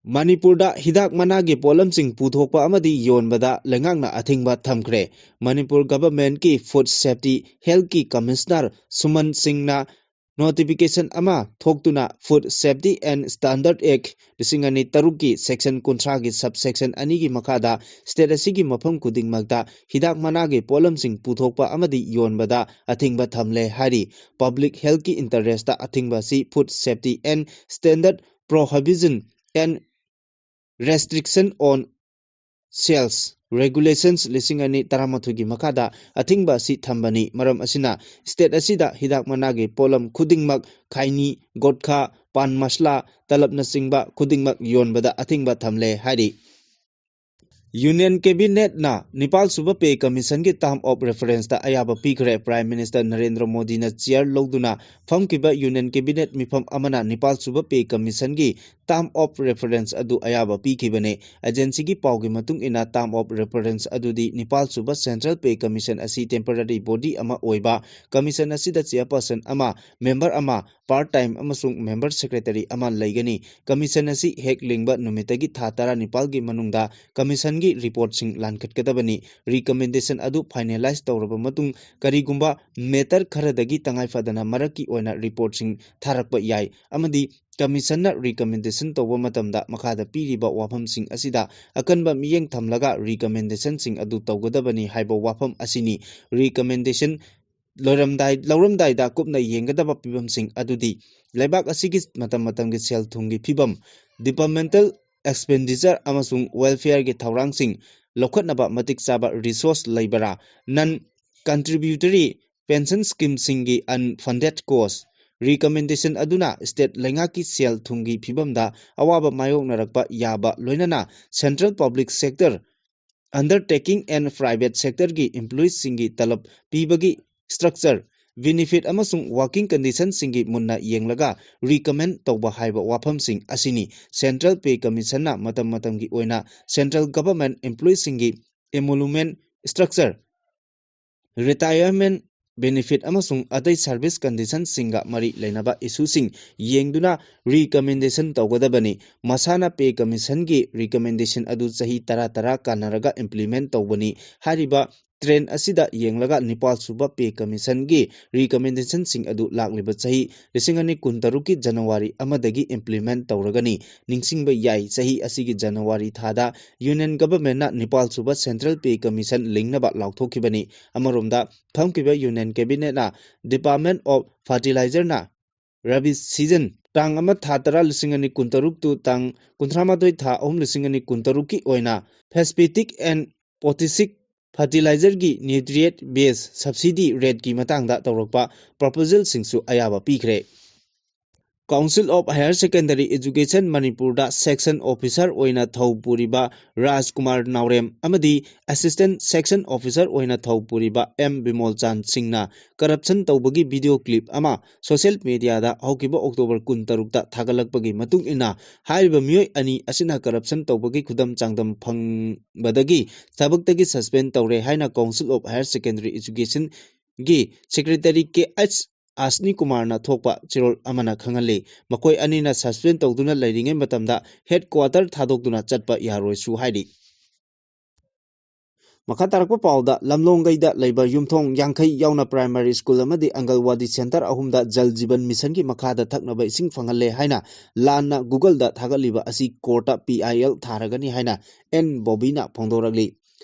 ꯃꯅꯤꯄꯨꯔꯗ ꯍꯤꯗꯥꯛ ꯃꯅꯥꯒꯤ ꯄꯣꯠꯂꯝꯁꯤꯡ ꯄꯨꯊꯣꯛꯄ ꯑꯃꯗꯤ ꯌꯣꯟꯕꯗ ꯂꯩꯉꯥꯛꯅ ꯑꯊꯤꯡꯕ ꯊꯝꯈ꯭ꯔꯦ꯫ ꯃꯅꯤꯄꯨꯔ governmentꯀꯤ Food Safety Healthꯀꯤ Commissioner ꯁꯨꯃꯟ ꯁꯤꯡꯅ notification ꯑꯃ ꯊꯣꯛꯇꯨꯅ Food Safety and Standard Act ꯂꯤꯁꯤꯡ ꯑꯅꯤ ꯇꯔꯨꯛꯀꯤ section ꯀꯨꯟꯊ꯭ꯔꯥꯒꯤ subsection ꯑꯅꯤꯒꯤ ꯃꯈꯥꯗ state ꯑꯁꯤꯒꯤ ꯃꯐꯝ ꯈꯨꯗꯤꯡꯃꯛꯇ ꯍꯤꯗꯥꯛ ꯃꯅꯥꯒꯤ ꯄꯣꯠꯂꯝꯁꯤꯡ ꯄꯨꯊꯣꯛꯄ ꯑꯃꯗꯤ ꯌꯣꯟꯕꯗ ꯑꯊꯤꯡꯕ ꯊꯝꯂꯦ ꯍꯥꯏꯔꯤ꯫ Public healthꯀꯤ interestꯇ ꯑꯊꯤꯡꯕ ꯑꯁꯤ Food Safety and Standard Prohibition and Restriction on Sales Regulations ꯂꯤꯁꯤꯡ ꯑꯅꯤ ꯇꯔꯥꯃꯥꯊꯣꯏꯒꯤ ꯃꯈꯥꯗ ꯑꯊꯤꯡꯕ ꯑꯁꯤ ꯊꯝꯕꯅꯤ꯫ ꯃꯔꯝ ꯑꯁꯤꯅ state ꯑꯁꯤꯗ ꯍꯤꯗꯥꯛ ꯃꯅꯥꯒꯤ ꯄꯣꯠꯂꯝ ꯈꯨꯗꯤꯡꯃꯛ, ꯈꯥꯏꯅꯤ, ꯒꯣꯠꯈꯥ, ꯄꯥꯟ ꯃꯁꯂꯥ, ꯇꯂꯞꯅꯆꯤꯡꯕ ꯈꯨꯗꯤꯡꯃꯛ ꯌꯣꯟꯕꯗ ꯑꯊꯤꯡꯕ ꯊꯝꯂꯦ ꯍꯥꯏꯔꯤ꯫ Union Cabinetꯅ ꯅꯤꯄꯥꯜ ꯁꯨꯕ Pay Commissionꯒꯤ term of referenceꯇ ꯑꯌꯥꯕ ꯄꯤꯈ꯭ꯔꯦ꯫ Prime Minister ꯅꯔꯦꯟꯗ꯭ꯔ ꯃꯣꯗꯤꯅ chair ꯂꯧꯗꯨꯅ ꯐꯝꯈꯤꯕ Union Cabinet ꯃꯤꯐꯝ ꯑꯃꯅ ꯅꯤꯄꯥꯜ ꯁꯨꯕ Pay Commissionꯒꯤ term of reference ꯑꯗꯨ ꯑꯌꯥꯕ ꯄꯤꯈꯤꯕꯅꯤ꯫ Agencyꯒꯤ ꯄꯥꯎꯒꯤ ꯃꯇꯨꯡ ꯏꯟꯅ, term of reference ꯑꯗꯨꯗꯤ ꯅꯤꯄꯥꯜ ꯁꯨꯕ Central Pay Commission ꯑꯁꯤ temporary body ꯑꯃ ꯑꯣꯏꯕ, commission ꯑꯁꯤꯗ chairperson ꯑꯃ, member ꯑꯃ, part time ꯑꯃꯁꯨꯡ member secretary ꯑꯃ ꯂꯩꯒꯅꯤ꯫ Commission ꯑꯁꯤ ꯍꯦꯛ ꯂꯤꯡꯕ ꯅꯨꯃꯤꯠꯇꯒꯤ ꯊꯥ ꯇꯔꯥꯅꯤꯄꯥꯜꯒꯤ ꯃꯅꯨꯡꯗ commissionꯒꯤ ꯔꯤꯄꯣꯔꯠꯁꯤꯡ ꯂꯥꯟꯈꯠꯀꯗꯕꯅꯤ꯫ ꯔꯤꯀꯃꯦꯟꯗꯦꯁꯟ ꯑꯗꯨ ꯐꯥꯏꯅꯦꯂꯥꯏꯖ ꯇꯧꯔꯕ ꯃꯇꯨꯡ, ꯀꯔꯤꯒꯨꯝꯕ ꯃꯦꯇꯔ ꯈꯔꯗꯒꯤ ꯇꯉꯥꯏ ꯐꯗꯅ ꯃꯔꯛꯀꯤ ꯑꯣꯏꯅ ꯔꯤꯄꯣꯔꯠꯁꯤꯡ ꯊꯥꯔꯛꯄ ꯌꯥꯏ ꯑꯃꯗꯤ ꯀꯃꯤꯁꯟꯅ ꯔꯤꯀꯃꯦꯟꯗꯦꯁꯟ ꯇꯧꯕ ꯃꯇꯝꯗ ꯃꯈꯥꯗ ꯄꯤꯔꯤꯕ ꯋꯥꯐꯝꯁꯤꯡ ꯑꯁꯤꯗ ꯑꯀꯟꯕ ꯃꯤꯠꯌꯦꯡ ꯊꯝꯂꯒ ꯔꯤꯀꯃꯦꯟꯗꯦꯁꯟꯁꯤꯡ ꯑꯗꯨ ꯇꯧꯒꯗꯕꯅꯤ ꯍꯥꯏꯕ ꯋꯥꯐꯝ ꯑꯁꯤꯅꯤ꯫ ꯔꯤꯀꯃꯦꯟꯗꯦꯁꯟ ꯂꯣꯏꯔꯝꯗꯥꯏ-, ꯂꯧꯔꯝꯗꯥꯏꯗ ꯀꯨꯞꯅ ꯌꯦꯡꯒꯗꯕ ꯐꯤꯕꯝꯁꯤꯡ ꯑꯗꯨꯗꯤ ꯂꯩꯕꯥꯛ ꯑꯁꯤꯒꯤ ꯃꯇꯝ ꯃꯇꯝꯒꯤ ꯁꯦꯜ ꯊꯨꯝꯒꯤ ꯐꯤꯕꯝ, ꯗꯤꯄꯥꯔꯠꯃꯦꯟꯇꯦꯜ ꯑꯦꯛꯁꯄꯦꯟꯗꯤꯆꯔ ꯑꯃꯁꯨꯡ ꯋꯦꯜꯐꯤꯌꯔꯒꯤ ꯊꯧꯔꯥꯡꯁꯤꯡ ꯂꯧꯈꯠꯅꯕ ꯃꯇꯤꯛ ꯆꯥꯕ ꯔꯤꯁꯣꯔꯁ ꯂꯩꯕꯔꯥ, ꯅꯟ ꯀꯟꯇ꯭ꯔꯤꯕ꯭ꯌꯨꯇꯔꯤ ꯄꯦꯟꯁꯟ ꯁ꯭ꯀꯤꯝꯁꯤꯡꯒꯤ ꯑꯟꯐꯟꯗꯦꯗ ꯀꯣꯁ, ꯔꯤꯀꯃꯦꯟꯗꯦꯁꯟ ꯑꯗꯨꯅ ꯁ꯭ꯇꯦꯠ ꯂꯩꯉꯥꯛꯀꯤ ꯁꯦꯜ ꯊꯨꯝꯒꯤ ꯐꯤꯕꯝꯗ ꯑꯋꯥꯕ ꯃꯥꯌꯣꯛꯅꯔꯛꯄ ꯌꯥꯕ, ꯂꯣꯏꯅꯅ central public sector, undertaking and private ꯁꯦꯛꯇꯔꯒꯤ ꯏꯝꯄ꯭ꯂꯣꯌꯤꯁꯁꯤꯡꯒꯤ ꯇꯂꯕ ꯄꯤꯕꯒꯤ ꯁ꯭ꯇ꯭ꯔꯛꯆꯔ, ꯕꯦꯅꯤꯐꯤꯠ ꯑꯃꯁꯨꯡ ꯋꯥꯔꯀꯤꯡ ꯀꯟꯗꯤꯁꯟꯁꯤꯡꯒꯤ ꯃꯨꯟꯅ ꯌꯦꯡꯂꯒ ꯔꯤꯀꯃꯦꯟ ꯇꯧꯕ ꯍꯥꯏꯕ ꯋꯥꯐꯝꯁꯤꯡ ꯑꯁꯤꯅꯤ꯫ ꯁꯦꯟꯇ꯭ꯔꯦꯜ ꯄꯦ ꯀꯃꯤꯁꯟꯅ ꯃꯇꯝ ꯃꯇꯝꯒꯤ ꯑꯣꯏꯅ ꯁꯦꯟꯇ꯭ꯔꯦꯜ ꯒꯚꯔꯟꯃꯦꯟꯠ ꯏꯝꯄ꯭ꯂꯣꯌꯤꯁꯤꯡꯒꯤ emolument structure, retirement benefit ꯑꯃꯁꯨꯡ ꯑꯇꯩ ꯁꯔꯚꯤꯁ ꯀꯟꯗꯤꯁꯟꯁꯤꯡꯒ ꯃꯔꯤ ꯂꯩꯅꯕ ꯏꯁꯨꯁꯤꯡ ꯌꯦꯡꯗꯨꯅ ꯔꯤꯀꯃꯦꯟꯗꯦꯁꯟ ꯇꯧꯒꯗꯕꯅꯤ꯫ ꯃꯁꯥꯅ ꯄꯦ ꯀꯃꯤꯁꯟꯒꯤ ꯔꯤꯀꯃꯦꯟꯗꯦꯁꯟ ꯑꯗꯨ ꯆꯍꯤ ꯇꯔꯥ ꯇꯔꯥ ꯀꯥꯟꯅꯔꯒ ꯏꯝꯄ꯭ꯂꯤꯃꯦꯟꯠ ꯇꯧꯕꯅꯤ꯫ ꯍꯥꯏꯔꯤꯕ ꯇ꯭ꯔꯦꯟ ꯑꯁꯤꯗ ꯌꯦꯡꯂꯒ ꯅꯤꯄꯥꯜ ꯁꯨꯕ ꯄꯦ ꯀꯃꯤꯁꯟꯒꯤ ꯔꯤꯀꯃꯦꯟꯗꯦꯁꯟꯁꯤꯡ ꯑꯗꯨ ꯂꯥꯛꯂꯤꯕ ꯆꯍꯤ ꯂꯤꯁꯤꯡ ꯑꯅꯤ ꯀꯨꯟꯇꯔꯨꯛꯀꯤ ꯖꯅꯋꯥꯔꯤ ꯑꯃꯗꯒꯤ ꯏꯝꯄ꯭ꯂꯤꯃꯦꯟꯠ ꯇꯧꯔꯒꯅꯤ꯫ ꯅꯤꯡꯁꯤꯡꯕ ꯌꯥꯏ, ꯆꯍꯤ ꯑꯁꯤꯒꯤ ꯖꯅꯋꯥꯔꯤ ꯊꯥꯗ ꯌꯨꯅꯤꯌꯟ ꯒꯚꯔꯟꯃꯦꯟꯠꯅ ꯅꯤꯄꯥꯜ ꯁꯨꯕ ꯁꯦꯟꯇ꯭ꯔꯦꯜ ꯄꯦ ꯀꯃꯤꯁꯟ ꯂꯤꯡꯅꯕ ꯂꯥꯎꯊꯣꯛꯈꯤꯕꯅꯤ꯫ ꯑꯃꯔꯣꯝꯗ, ꯐꯝꯈꯤꯕ ꯌꯨꯅꯤꯌꯟ ꯀꯦꯕꯤꯅꯦꯠꯅ ꯗꯤꯄꯥꯔꯠꯃꯦꯟꯠ ꯑꯣꯐ ꯐꯔꯇꯤꯂꯥꯏꯖꯔꯅ ꯔꯕꯤ ꯁꯤꯖꯟ ꯇꯥꯡ ꯑꯃ ꯊꯥ ꯇꯔꯥ ꯂꯤꯁꯤꯡ ꯑꯅꯤ ꯀꯨꯟꯇꯔꯨꯛ to ꯇꯥꯡ ꯀꯨꯟꯊ꯭ꯔꯥ ꯃꯥꯊꯣꯏ ꯊꯥ ꯑꯍꯨꯝ ꯂꯤꯁꯤꯡ ꯑꯅꯤ ꯀꯨꯟꯇꯔꯨꯛꯀꯤ ꯑꯣꯏꯅ ꯐꯦꯁꯄꯦꯇꯤꯛ ꯑꯦꯟ ꯄꯣꯇꯦꯁꯤꯛ ꯐꯔꯇꯤꯂꯥꯏꯖꯔꯒꯤ ꯅ꯭ꯌꯨꯇ꯭ꯔꯤꯌꯦꯟꯠ ꯕꯦꯁ ꯁꯕꯁꯤꯗꯤ ꯔꯦꯠꯀꯤ ꯃꯇꯥꯡꯗ ꯇꯧꯔꯛꯄ ꯄ꯭ꯔꯣꯄꯣꯖꯦꯜꯁꯤꯡꯁꯨ ꯑꯌꯥꯕ ꯄꯤꯈ꯭ꯔꯦ꯫ Council of Higher Secondary Education ꯃꯅꯤꯄꯨꯔꯗ ꯁꯦꯛꯁꯟ ꯑꯣꯐꯤꯁꯥꯔ ꯑꯣꯏꯅ ꯊꯧ ꯄꯨꯔꯤꯕ ꯔꯥꯖꯀꯨꯃꯥꯔ ꯅꯥꯎꯔꯦꯝ ꯑꯃꯗꯤ ꯑꯦꯁꯤꯁꯇꯦꯟꯠ ꯁꯦꯛꯁꯟ ꯑꯣꯐꯤꯁꯥꯔ ꯑꯣꯏꯅ ꯊꯧ ꯄꯨꯔꯤꯕ ꯑꯦꯝ ꯕꯤꯃꯣꯜꯆꯥꯟ ꯁꯤꯡꯅ ꯀꯔꯞꯁꯟ ꯇꯧꯕꯒꯤ ꯚꯤꯗꯤꯑꯣ ꯀ꯭ꯂꯤꯞ ꯑꯃ ꯁꯣꯁꯤꯌꯦꯜ ꯃꯤꯗꯤꯌꯥꯗ ꯍꯧꯈꯤꯕ ꯑꯣꯛꯇꯣꯕꯔ ꯀꯨꯟꯇꯔꯨꯛꯇ ꯊꯥꯒꯠꯂꯛꯄꯒꯤ ꯃꯇꯨꯡ ꯏꯟꯅ, ꯍꯥꯏꯔꯤꯕ ꯃꯤꯑꯣꯏ ꯑꯅꯤ ꯑꯁꯤꯅ ꯀꯔꯞꯁꯟ ꯇꯧꯕꯒꯤ ꯈꯨꯗꯝ ꯆꯥꯡꯗꯝ ꯐꯪꯕꯗꯒꯤ ꯊꯕꯛꯇꯒꯤ ꯁꯁꯄꯦꯟ ꯇꯧꯔꯦ ꯍꯥꯏꯅ Council of Higher Secondary Educationꯒꯤ ꯁꯦꯀ꯭ꯔꯦꯇꯔꯤ ꯀꯦ ꯑꯩꯆ ꯑꯁꯅꯤ ꯀꯨꯃꯥꯔꯅ ꯊꯣꯛꯄ ꯆꯦꯔꯣꯜ ꯑꯃꯅ ꯈꯪꯍꯜꯂꯤ꯫ ꯃꯈꯣꯏ ꯑꯅꯤꯅ ꯁꯁꯄꯦꯟ ꯇꯧꯗꯨꯅ ꯂꯩꯔꯤꯉꯩ ꯃꯇꯝꯗ ꯍꯦꯗ ꯀ꯭ꯋꯥꯇꯔ ꯊꯥꯗꯣꯛꯇꯨꯅ ꯆꯠꯄ ꯌꯥꯔꯣꯏꯁꯨ ꯍꯥꯏꯔꯤ꯫ ꯃꯈꯥ ꯇꯥꯔꯛꯄ ꯄꯥꯎꯗ, ꯂꯝꯂꯣꯡꯒꯩꯗ ꯂꯩꯕ ꯌꯨꯝꯊꯣꯡ ꯌꯥꯡꯈꯩ ꯌꯥꯎꯅ primary school ꯑꯃꯗꯤ ꯑꯪꯒꯜꯋꯥꯗꯤ center ꯑꯍꯨꯝꯗ ꯖꯜ ꯖꯤꯕꯟ ꯃꯤꯁꯟꯒꯤ ꯃꯈꯥꯗ ꯊꯛꯅꯕ ꯏꯁꯤꯡ ꯐꯪꯍꯜꯂꯦ ꯍꯥꯏꯅ ꯂꯥꯟꯅ Google-ꯗ ꯊꯥꯒꯠꯂꯤꯕ ꯑꯁꯤ court-ꯇ P I L ꯊꯥꯔꯒꯅꯤ ꯍꯥꯏꯅ ꯑꯦꯟ ꯕꯣꯕꯤꯅ ꯐꯣꯡꯗꯣꯔꯛꯂꯤ꯫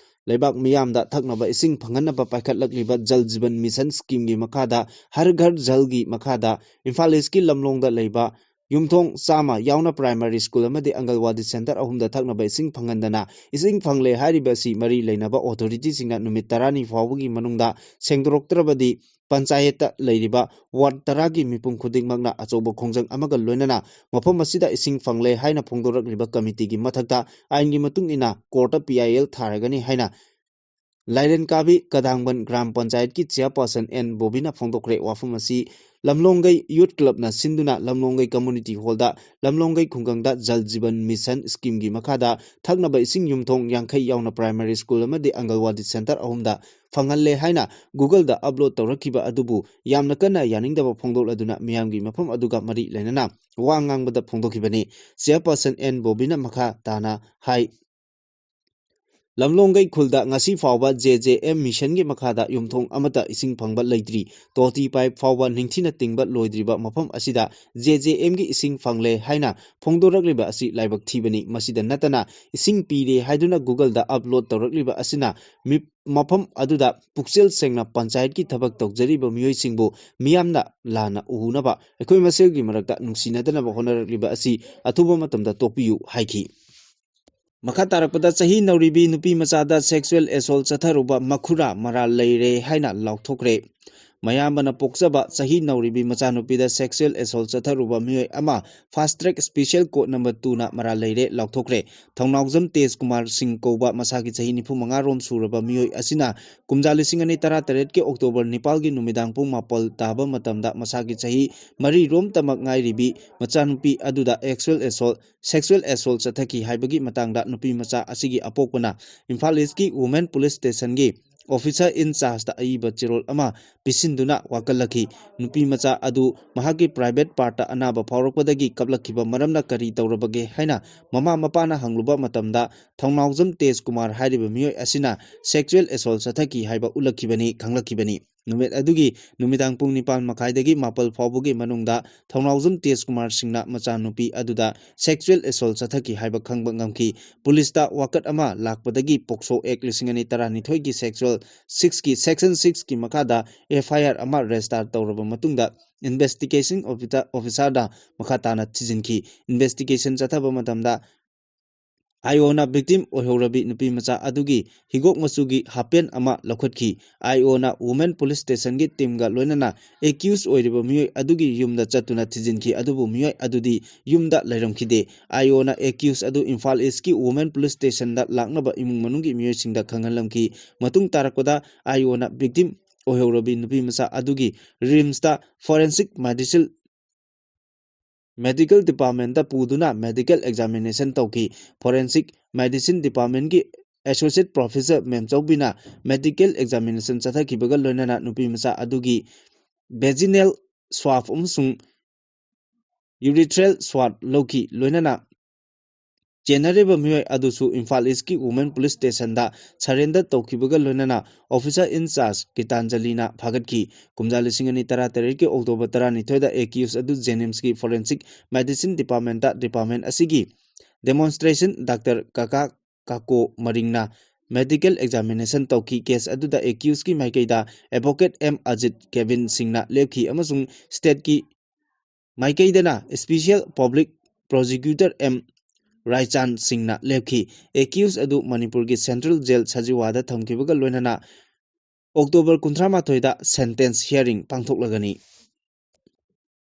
ꯂꯩꯕꯥꯛ ꯃꯤꯌꯥꯝꯗ ꯊꯛꯅꯕ ꯏꯁꯤꯡ ꯐꯪꯍꯟꯅꯕ ꯄꯥꯏꯈꯠꯂꯛꯂꯤꯕ ꯖꯜ ꯖꯤꯕꯟ ꯃꯤꯁꯟ scheme-ꯒꯤ ꯃꯈꯥꯗ ꯍꯔ ꯘꯔ ꯖꯜꯒꯤ ꯃꯈꯥꯗ ꯏꯝꯐꯥꯜ ꯏꯁꯀꯤ ꯂꯝꯂꯣꯡꯗ ꯂꯩꯕ ꯌꯨꯝꯊꯣꯡ ꯆꯥꯝꯃ ꯌꯥꯎꯅ primary school ꯑꯃꯗꯤ ꯑꯪꯒꯜꯋꯥꯗꯤ center ꯑꯍꯨꯝꯗ ꯊꯛꯅꯕ ꯏꯁꯤꯡ ꯐꯪꯍꯟꯗꯅ ꯏꯁꯤꯡ ꯐꯪꯂꯦ ꯍꯥꯏꯔꯤꯕ ꯑꯁꯤ ꯃꯔꯤ ꯂꯩꯅꯕ authority-ꯁꯤꯡꯅ ꯅꯨꯃꯤꯠ ꯇꯔꯥꯅꯤ ꯐꯥꯎꯕꯒꯤ ꯃꯅꯨꯡꯗ ꯁꯦꯡꯗꯣꯔꯛꯇ꯭ꯔꯕꯗꯤ ꯄꯟꯆꯥꯌꯠꯇ ꯂꯩꯔꯤꯕ ward ꯇꯔꯥꯒꯤ ꯃꯤꯄꯨꯝ ꯈꯨꯗꯤꯡꯃꯛꯅ ꯑꯆꯧꯕ ꯈꯣꯡꯖꯪ ꯑꯃꯒ ꯂꯣꯏꯅꯅ ꯃꯐꯝ ꯑꯁꯤꯗ ꯏꯁꯤꯡ ꯐꯪꯂꯦ ꯍꯥꯏꯅ ꯐꯣꯡꯗꯣꯔꯛꯂꯤꯕ committee-ꯒꯤ ꯃꯊꯛꯇ ꯑꯥꯏꯟꯒꯤ ꯃꯇꯨꯡ ꯏꯟꯅ court-ꯇ P I L ꯊꯥꯔꯒꯅꯤ ꯍꯥꯏꯅ ꯂꯥꯏꯔꯦꯟꯀꯥꯕꯤ ꯀꯗꯥꯡꯕꯟ ꯒ꯭ꯔꯥꯝ ꯄꯟꯆꯥꯌꯠꯀꯤ chairperson ꯑꯦꯟ ꯕꯣꯕꯤꯅ ꯐꯣꯡꯗꯣꯛꯈ꯭ꯔꯦ꯫ ꯋꯥꯐꯝ ꯑꯁꯤ ꯂꯝꯂꯣꯡꯒꯩ youth club-ꯅ ꯁꯤꯟꯗꯨꯅ ꯂꯝꯂꯣꯡꯒꯩ community hall-ꯗ ꯂꯝꯂꯣꯡꯒꯩ ꯈꯨꯡꯒꯪꯗ ꯖꯜ ꯖꯤꯕꯟ ꯃꯤꯁꯟ scheme-ꯒꯤ ꯃꯈꯥꯗ ꯊꯛꯅꯕ ꯏꯁꯤꯡ ꯌꯨꯝꯊꯣꯡ ꯌꯥꯡꯈꯩ ꯌꯥꯎꯅ primary school ꯑꯃꯗꯤ ꯑꯪꯒꯜꯋꯥꯗꯤ center ꯑꯍꯨꯝꯗ ꯐꯪꯍꯜꯂꯦ ꯍꯥꯏꯅ Google-ꯗ upload ꯇꯧꯔꯛꯈꯤꯕ ꯑꯗꯨꯕꯨ ꯌꯥꯝꯅ ꯀꯟꯅ ꯌꯥꯅꯤꯡꯗꯕ ꯐꯣꯡꯗꯣꯛꯂꯗꯨꯅ ꯃꯤꯌꯥꯝꯒꯤ ꯃꯐꯝ ꯑꯗꯨꯒ ꯃꯔꯤ ꯂꯩꯅꯅ ꯋꯥ ꯉꯥꯡꯕꯗ ꯐꯣꯡꯗꯣꯛꯈꯤꯕꯅꯤ꯫ Chairperson ꯑꯦꯟ ꯕꯣꯕꯤꯅ ꯃꯈꯥ ꯇꯥꯅ ꯍꯥꯏ, ꯂꯝꯂꯣꯡꯒꯩ ꯈꯨꯜꯗ ꯉꯁꯤ ꯐꯥꯎꯕ J J M mission-ꯒꯤ ꯃꯈꯥꯗ ꯌꯨꯝꯊꯣꯡ ꯑꯃꯠꯇ ꯏꯁꯤꯡ ꯐꯪꯕ ꯂꯩꯇ꯭ꯔꯤ꯫ ꯇꯣꯇꯤ pipe ꯐꯥꯎꯕ ꯅꯤꯡꯊꯤꯅ ꯇꯤꯡꯕ ꯂꯣꯏꯗ꯭ꯔꯤꯕ ꯃꯐꯝ ꯑꯁꯤꯗ J J M-ꯒꯤ ꯏꯁꯤꯡ ꯐꯪꯂꯦ ꯍꯥꯏꯅ ꯐꯣꯡꯗꯣꯔꯛꯂꯤꯕ ꯑꯁꯤ ꯂꯥꯏꯕꯛ ꯊꯤꯕꯅꯤ꯫ ꯃꯁꯤꯗ ꯅꯠꯇꯅ ꯏꯁꯤꯡ ꯄꯤꯔꯦ ꯍꯥꯏꯗꯨꯅ Google-ꯗ upload ꯇꯧꯔꯛꯂꯤꯕ ꯑꯁꯤꯅ ꯃꯤ-, ꯃꯐꯝ ꯑꯗꯨꯗ ꯄꯨꯛꯆꯦꯜ ꯁꯦꯡꯅ ꯄꯟꯆꯥꯌꯠꯀꯤ ꯊꯕꯛ ꯇꯧꯖꯔꯤꯕ ꯃꯤꯑꯣꯏꯁꯤꯡꯕꯨ ꯃꯤꯌꯥꯝꯅ ꯂꯥꯟꯅ ꯎꯍꯧꯅꯕ, ꯑꯩꯈꯣꯏ ꯃꯁꯦꯜꯒꯤ ꯃꯔꯛꯇ ꯅꯨꯡꯁꯤꯅꯗꯅꯕ ꯍꯣꯠꯅꯔꯛꯂꯤꯕ ꯑꯁꯤ ꯑꯊꯨꯕ ꯃꯇꯝꯗ ꯇꯣꯛꯄꯤꯌꯨ ꯍꯥꯏꯈꯤ꯫ ꯃꯈꯥ ꯇꯥꯔꯛꯄꯗ, ꯆꯍꯤ ꯅꯧꯔꯤꯕꯤ ꯅꯨꯄꯤ ꯃꯆꯥꯗ sexual assault ꯆꯠꯊꯔꯨꯕ ꯃꯈꯨꯔꯥ ꯃꯔꯥꯜ ꯂꯩꯔꯦ ꯍꯥꯏꯅ ꯂꯥꯎꯊꯣꯛꯈ꯭ꯔꯦ꯫ ꯃꯌꯥꯝꯕꯅ ꯄꯣꯛꯆꯕ ꯆꯍꯤ ꯅꯧꯔꯤꯕꯤ ꯃꯆꯥꯅꯨꯄꯤꯗ sexual assault ꯆꯠꯊꯔꯨꯕ ꯃꯤꯑꯣꯏ ꯑꯃ fast track special court number two-ꯅ ꯃꯔꯥꯜ ꯂꯩꯔꯦ ꯂꯥꯎꯊꯣꯛꯈ꯭ꯔꯦ꯫ ꯊꯧꯅꯥꯎꯖꯝ ꯇꯦꯖ ꯀꯨꯃꯥꯔ ꯁꯤꯡ ꯀꯧꯕ ꯃꯁꯥꯒꯤ ꯆꯍꯤ ꯅꯤꯐꯨ ꯃꯉꯥ ꯔꯣꯝ ꯁꯨꯔꯕ ꯃꯤꯑꯣꯏ ꯑꯁꯤꯅ ꯀꯨꯝꯖꯥ ꯂꯤꯁꯤꯡ ꯑꯅꯤ ꯇꯔꯥꯇꯔꯦꯠꯀꯤ October ꯅꯤꯄꯥꯜꯒꯤ ꯅꯨꯃꯤꯗꯥꯡ ꯄꯨꯡ ꯃꯥꯄꯜ ꯇꯥꯕ ꯃꯇꯝꯗ ꯃꯁꯥꯒꯤ ꯆꯍꯤ ꯃꯔꯤ ꯔꯣꯝꯇꯃꯛ ꯉꯥꯏꯔꯤꯕꯤ ꯃꯆꯥꯅꯨꯄꯤ ꯑꯗꯨꯗ sexual assault, sexual assault ꯆꯠꯊꯈꯤ ꯍꯥꯏꯕꯒꯤ ꯃꯇꯥꯡꯗ ꯅꯨꯄꯤ ꯃꯆꯥ ꯑꯁꯤꯒꯤ ꯑꯄꯣꯛꯄꯅ ꯏꯝꯐꯥꯜ ꯏꯁꯀꯤ Women Police Station-ꯒꯤ officer in chargeꯇ ꯑꯏꯕ ꯆꯦꯔꯣꯜ ꯑꯃ ꯄꯤꯁꯤꯟꯗꯨꯅ ꯋꯥꯀꯠꯂꯛꯈꯤ꯫ ꯅꯨꯄꯤ ꯃꯆꯥ ꯑꯗꯨ ꯃꯍꯥꯛꯀꯤ private partꯇ ꯑꯅꯥꯕ ꯐꯥꯎꯔꯛꯄꯗꯒꯤ ꯀꯞꯂꯛꯈꯤꯕ ꯃꯔꯝꯅ ꯀꯔꯤ ꯇꯧꯔꯕꯒꯦ ꯍꯥꯏꯅ ꯃꯃꯥ ꯃꯄꯥꯅ ꯍꯪꯂꯨꯕ ꯃꯇꯝꯗ, ꯊꯧꯅꯥꯎꯖꯝ ꯇꯦꯖ ꯀꯨꯃꯥꯔ ꯍꯥꯏꯔꯤꯕ ꯃꯤꯑꯣꯏ ꯑꯁꯤꯅ sexual assault ꯆꯠꯊꯈꯤ ꯍꯥꯏꯕ ꯎꯠꯂꯛꯈꯤꯕꯅꯤ, ꯈꯪꯂꯛꯈꯤꯕꯅꯤ꯫ ꯅꯨꯃꯤꯠ ꯑꯗꯨꯒꯤ ꯅꯨꯃꯤꯗꯥꯡ ꯄꯨꯡ ꯅꯤꯄꯥꯟ ꯃꯈꯥꯏꯗꯒꯤ ꯃꯥꯄꯜ ꯐꯥꯎꯕꯒꯤ ꯃꯅꯨꯡꯗ ꯊꯧꯅꯥꯎꯖꯝ ꯇꯦꯖ ꯀꯨꯃꯥꯔ ꯁꯤꯡꯅ ꯃꯆꯥꯅꯨꯄꯤ ꯑꯗꯨꯗ sexual assault ꯆꯠꯊꯈꯤ ꯍꯥꯏꯕ ꯈꯪꯕ ꯉꯝꯈꯤ꯫ ꯄꯨꯂꯤꯁꯇ ꯋꯥꯀꯠ ꯑꯃ ꯂꯥꯛꯄꯗꯒꯤ POCSO Act ꯂꯤꯁꯤꯡ ꯑꯅꯤ ꯇꯔꯥꯅꯤꯊꯣꯏꯒꯤ section sixꯀꯤ, section sixꯀꯤ ꯃꯈꯥꯗ FIR ꯑꯃ register ꯇꯧꯔꯕ ꯃꯇꯨꯡꯗ investigation officer, officerꯗ ꯃꯈꯥ ꯇꯥꯅ ꯊꯤꯖꯤꯟꯈꯤ꯫ Investigation ꯆꯠꯊꯕ ꯃꯇꯝꯗ IOꯅ victim ꯑꯣꯏꯍꯧꯔꯕꯤ ꯅꯨꯄꯤ ꯃꯆꯥ ꯑꯗꯨꯒꯤ ꯍꯤꯒꯣꯛ ꯃꯆꯨꯒꯤ half pant ꯑꯃ ꯂꯧꯈꯠꯈꯤ꯫ IOꯅ Women Police Stationꯒꯤ teamꯒ ꯂꯣꯏꯅꯅ accused ꯑꯣꯏꯔꯤꯕ ꯃꯤꯑꯣꯏ ꯑꯗꯨꯒꯤ ꯌꯨꯝꯗ ꯆꯠꯇꯨꯅ ꯊꯤꯖꯤꯟꯈꯤ, ꯑꯗꯨꯕꯨ ꯃꯤꯑꯣꯏ ꯑꯗꯨꯗꯤ ꯌꯨꯝꯗ ꯂꯩꯔꯝꯈꯤꯗꯦ꯫ IOꯅ accused ꯑꯗꯨ ꯏꯝꯐꯥꯜ Eastꯀꯤ Women Police Stationꯗ ꯂꯥꯛꯅꯕ ꯏꯃꯨꯡ ꯃꯅꯨꯡꯒꯤ ꯃꯤꯑꯣꯏꯁꯤꯡꯗ ꯈꯪꯍꯜꯂꯝꯈꯤ꯫ ꯃꯇꯨꯡ ꯇꯥꯔꯛꯄꯗ IOꯅ victim ꯑꯣꯏꯍꯧꯔꯕꯤ ꯅꯨꯄꯤ ꯃꯆꯥ ꯑꯗꯨꯒꯤ RIMSꯇ forensic medicine, medical departmentꯇ ꯄꯨꯗꯨꯅ medical examination ꯇꯧꯈꯤ꯫ Forensic Medicine Departmentꯀꯤ Associate Professor ꯃꯦꯝꯆꯧꯕꯤꯅ medical examination ꯆꯠꯊꯈꯤꯕꯒ ꯂꯣꯏꯅꯅ ꯅꯨꯄꯤ ꯃꯆꯥ ꯑꯗꯨꯒꯤ vaginal swab ꯑꯃꯁꯨꯡ urethral swab ꯂꯧꯈꯤ꯫ ꯂꯣꯏꯅꯅ ꯆꯦꯟꯅꯔꯤꯕ ꯃꯤꯑꯣꯏ ꯑꯗꯨꯁꯨ ꯏꯝꯐꯥꯜ Eastꯀꯤ Women Police Stationꯗ surrender ꯇꯧꯈꯤꯕꯒ ꯂꯣꯏꯅꯅ officer in charge ꯒꯤꯇꯥꯟꯖꯂꯤꯅ ꯐꯥꯒꯠꯈꯤ꯫ ꯀꯨꯝꯖꯥ ꯂꯤꯁꯤꯡ ꯑꯅꯤ ꯇꯔꯥꯇꯔꯦꯠꯀꯤ October ꯇꯔꯥꯅꯤꯊꯣꯏꯗ accused ꯑꯗꯨ JNIMSꯀꯤ Forensic Medicine Departmentꯇ department ꯑꯁꯤꯒꯤ demonstration doctor ꯀꯀꯥ ꯀꯥꯀꯣ ꯃꯔꯤꯡꯅ medical examination ꯇꯧꯈꯤ꯫ Case ꯑꯗꯨꯗ accusedꯀꯤ ꯃꯥꯏꯀꯩꯗ advocate M ꯑꯖꯤꯠ ꯀꯦꯕꯤꯟ ꯁꯤꯡꯅ ꯂꯦꯞꯈꯤ ꯑꯃꯁꯨꯡ stateꯀꯤ ꯃꯥꯏꯀꯩꯗꯅ special public prosecutor M ꯔꯥꯏꯆꯥꯟ ꯁꯤꯡꯅ ꯂꯦꯞꯈꯤ꯫ Accused ꯑꯗꯨ ꯃꯅꯤꯄꯨꯔꯒꯤ central jail ꯁꯖꯤꯋꯥꯗ ꯊꯝꯈꯤꯕꯒ ꯂꯣꯏꯅꯅ October ꯀꯨꯟꯊ꯭ꯔꯥ ꯃꯥꯊꯣꯏꯗ sentence hearing ꯄꯥꯡꯊꯣꯛꯂꯒꯅꯤ꯫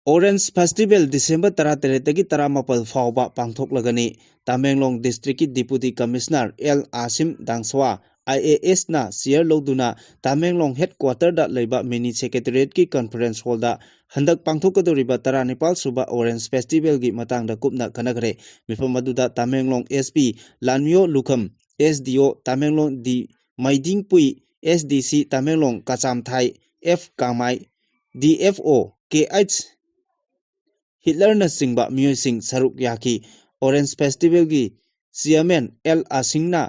Orange Festival December ꯇꯔꯥꯇꯔꯦꯠꯇꯒꯤ ꯇꯔꯥꯃꯥꯄꯜ ꯐꯥꯎꯕ ꯄꯥꯡꯊꯣꯛꯂꯒꯅꯤ꯫ Tamenglong districtꯀꯤ Deputy Commissioner L ꯑꯥꯁꯤꯝ ꯗꯥꯡꯁꯋꯥ IASꯅ chair ꯂꯧꯗꯨꯅ ꯇꯃꯦꯡꯂꯣꯡ headquarterꯗ ꯂꯩꯕ mini secretariatꯀꯤ conference hallꯗ ꯍꯟꯗꯛ ꯄꯥꯡꯊꯣꯛꯀꯗꯧꯔꯤꯕ ꯇꯔꯥꯅꯤꯄꯥꯜ ꯁꯨꯕ Orange Festivalꯒꯤ ꯃꯇꯥꯡꯗ ꯀꯨꯞꯅ ꯈꯟꯅꯈ꯭ꯔꯦ꯫ ꯃꯤꯐꯝ ꯑꯗꯨꯗ ꯇꯃꯦꯡꯂꯣꯡ SP ꯂꯥꯟꯃꯤꯌꯣ ꯂꯨꯈꯝ, SDO ꯇꯃꯦꯡꯂꯣꯡ ꯗꯤ ꯃꯩꯗꯤꯡꯄꯨꯏ, S D C Tamenglong Kachamthai F Kamai, D F O K H ꯍꯤꯠꯂꯔꯅꯆꯤꯡꯕ ꯃꯤꯑꯣꯏꯁꯤꯡ ꯁꯔꯨꯛ ꯌꯥꯈꯤ꯫ Orange Festivalꯒꯤ chairman ꯑꯦꯜ ꯑꯥꯁꯤꯡꯅ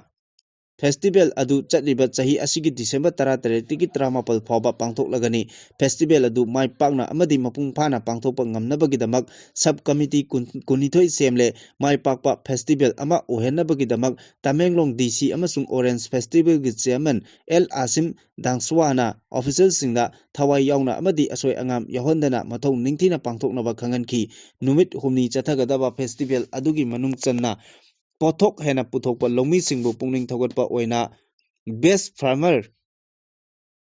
festival ꯑꯗꯨ ꯆꯠꯂꯤꯕ ꯆꯍꯤ ꯑꯁꯤꯒꯤ December ꯇꯔꯥꯇꯔꯦꯠꯇꯒꯤ ꯇꯔꯥꯃꯥꯄꯜ ꯐꯥꯎꯕ ꯄꯥꯡꯊꯣꯛꯂꯒꯅꯤ꯫ Festival ꯑꯗꯨ ꯃꯥꯏ ꯄꯥꯛꯅ ꯑꯃꯗꯤ ꯃꯄꯨꯡ ꯐꯥꯅ ꯄꯥꯡꯊꯣꯛꯄ ꯉꯝꯅꯕꯒꯤꯗꯃꯛ sub committee ꯀꯨꯟ, ꯀꯨꯟꯅꯤꯊꯣꯏ ꯁꯦꯝꯂꯦ꯫ ꯃꯥꯏ ꯄꯥꯛꯄ festival ꯑꯃ ꯑꯣꯏꯍꯟꯅꯕꯒꯤꯗꯃꯛ ꯇꯃꯦꯡꯂꯣꯡ ꯗꯤ ꯁꯤ ꯑꯃꯁꯨꯡ Orange Festivalꯒꯤ chairman ꯑꯦꯜ ꯑꯥꯁꯤꯝ ꯗꯥꯡꯁꯨꯋꯥꯅ officialꯁꯤꯡꯗ ꯊꯋꯥꯏ ꯌꯥꯎꯅ ꯑꯃꯗꯤ ꯑꯁꯣꯏ ꯑꯉꯥꯝ ꯌꯥꯎꯍꯟꯗꯅ ꯃꯊꯧ ꯅꯤꯡꯊꯤꯅ ꯄꯥꯡꯊꯣꯛꯅꯕ ꯈꯪꯍꯟꯈꯤ꯫ ꯅꯨꯃꯤꯠ ꯍꯨꯝꯅꯤ ꯆꯠꯊꯒꯗꯕ festival ꯑꯗꯨꯒꯤ ꯃꯅꯨꯡ ꯆꯟꯅ ꯄꯣꯠꯊꯣꯛ ꯍꯦꯟꯅ ꯄꯨꯊꯣꯛꯄ ꯂꯧꯃꯤꯁꯤꯡꯕꯨ ꯄꯨꯛꯅꯤꯡ ꯊꯧꯒꯠꯄ ꯑꯣꯏꯅ best farmer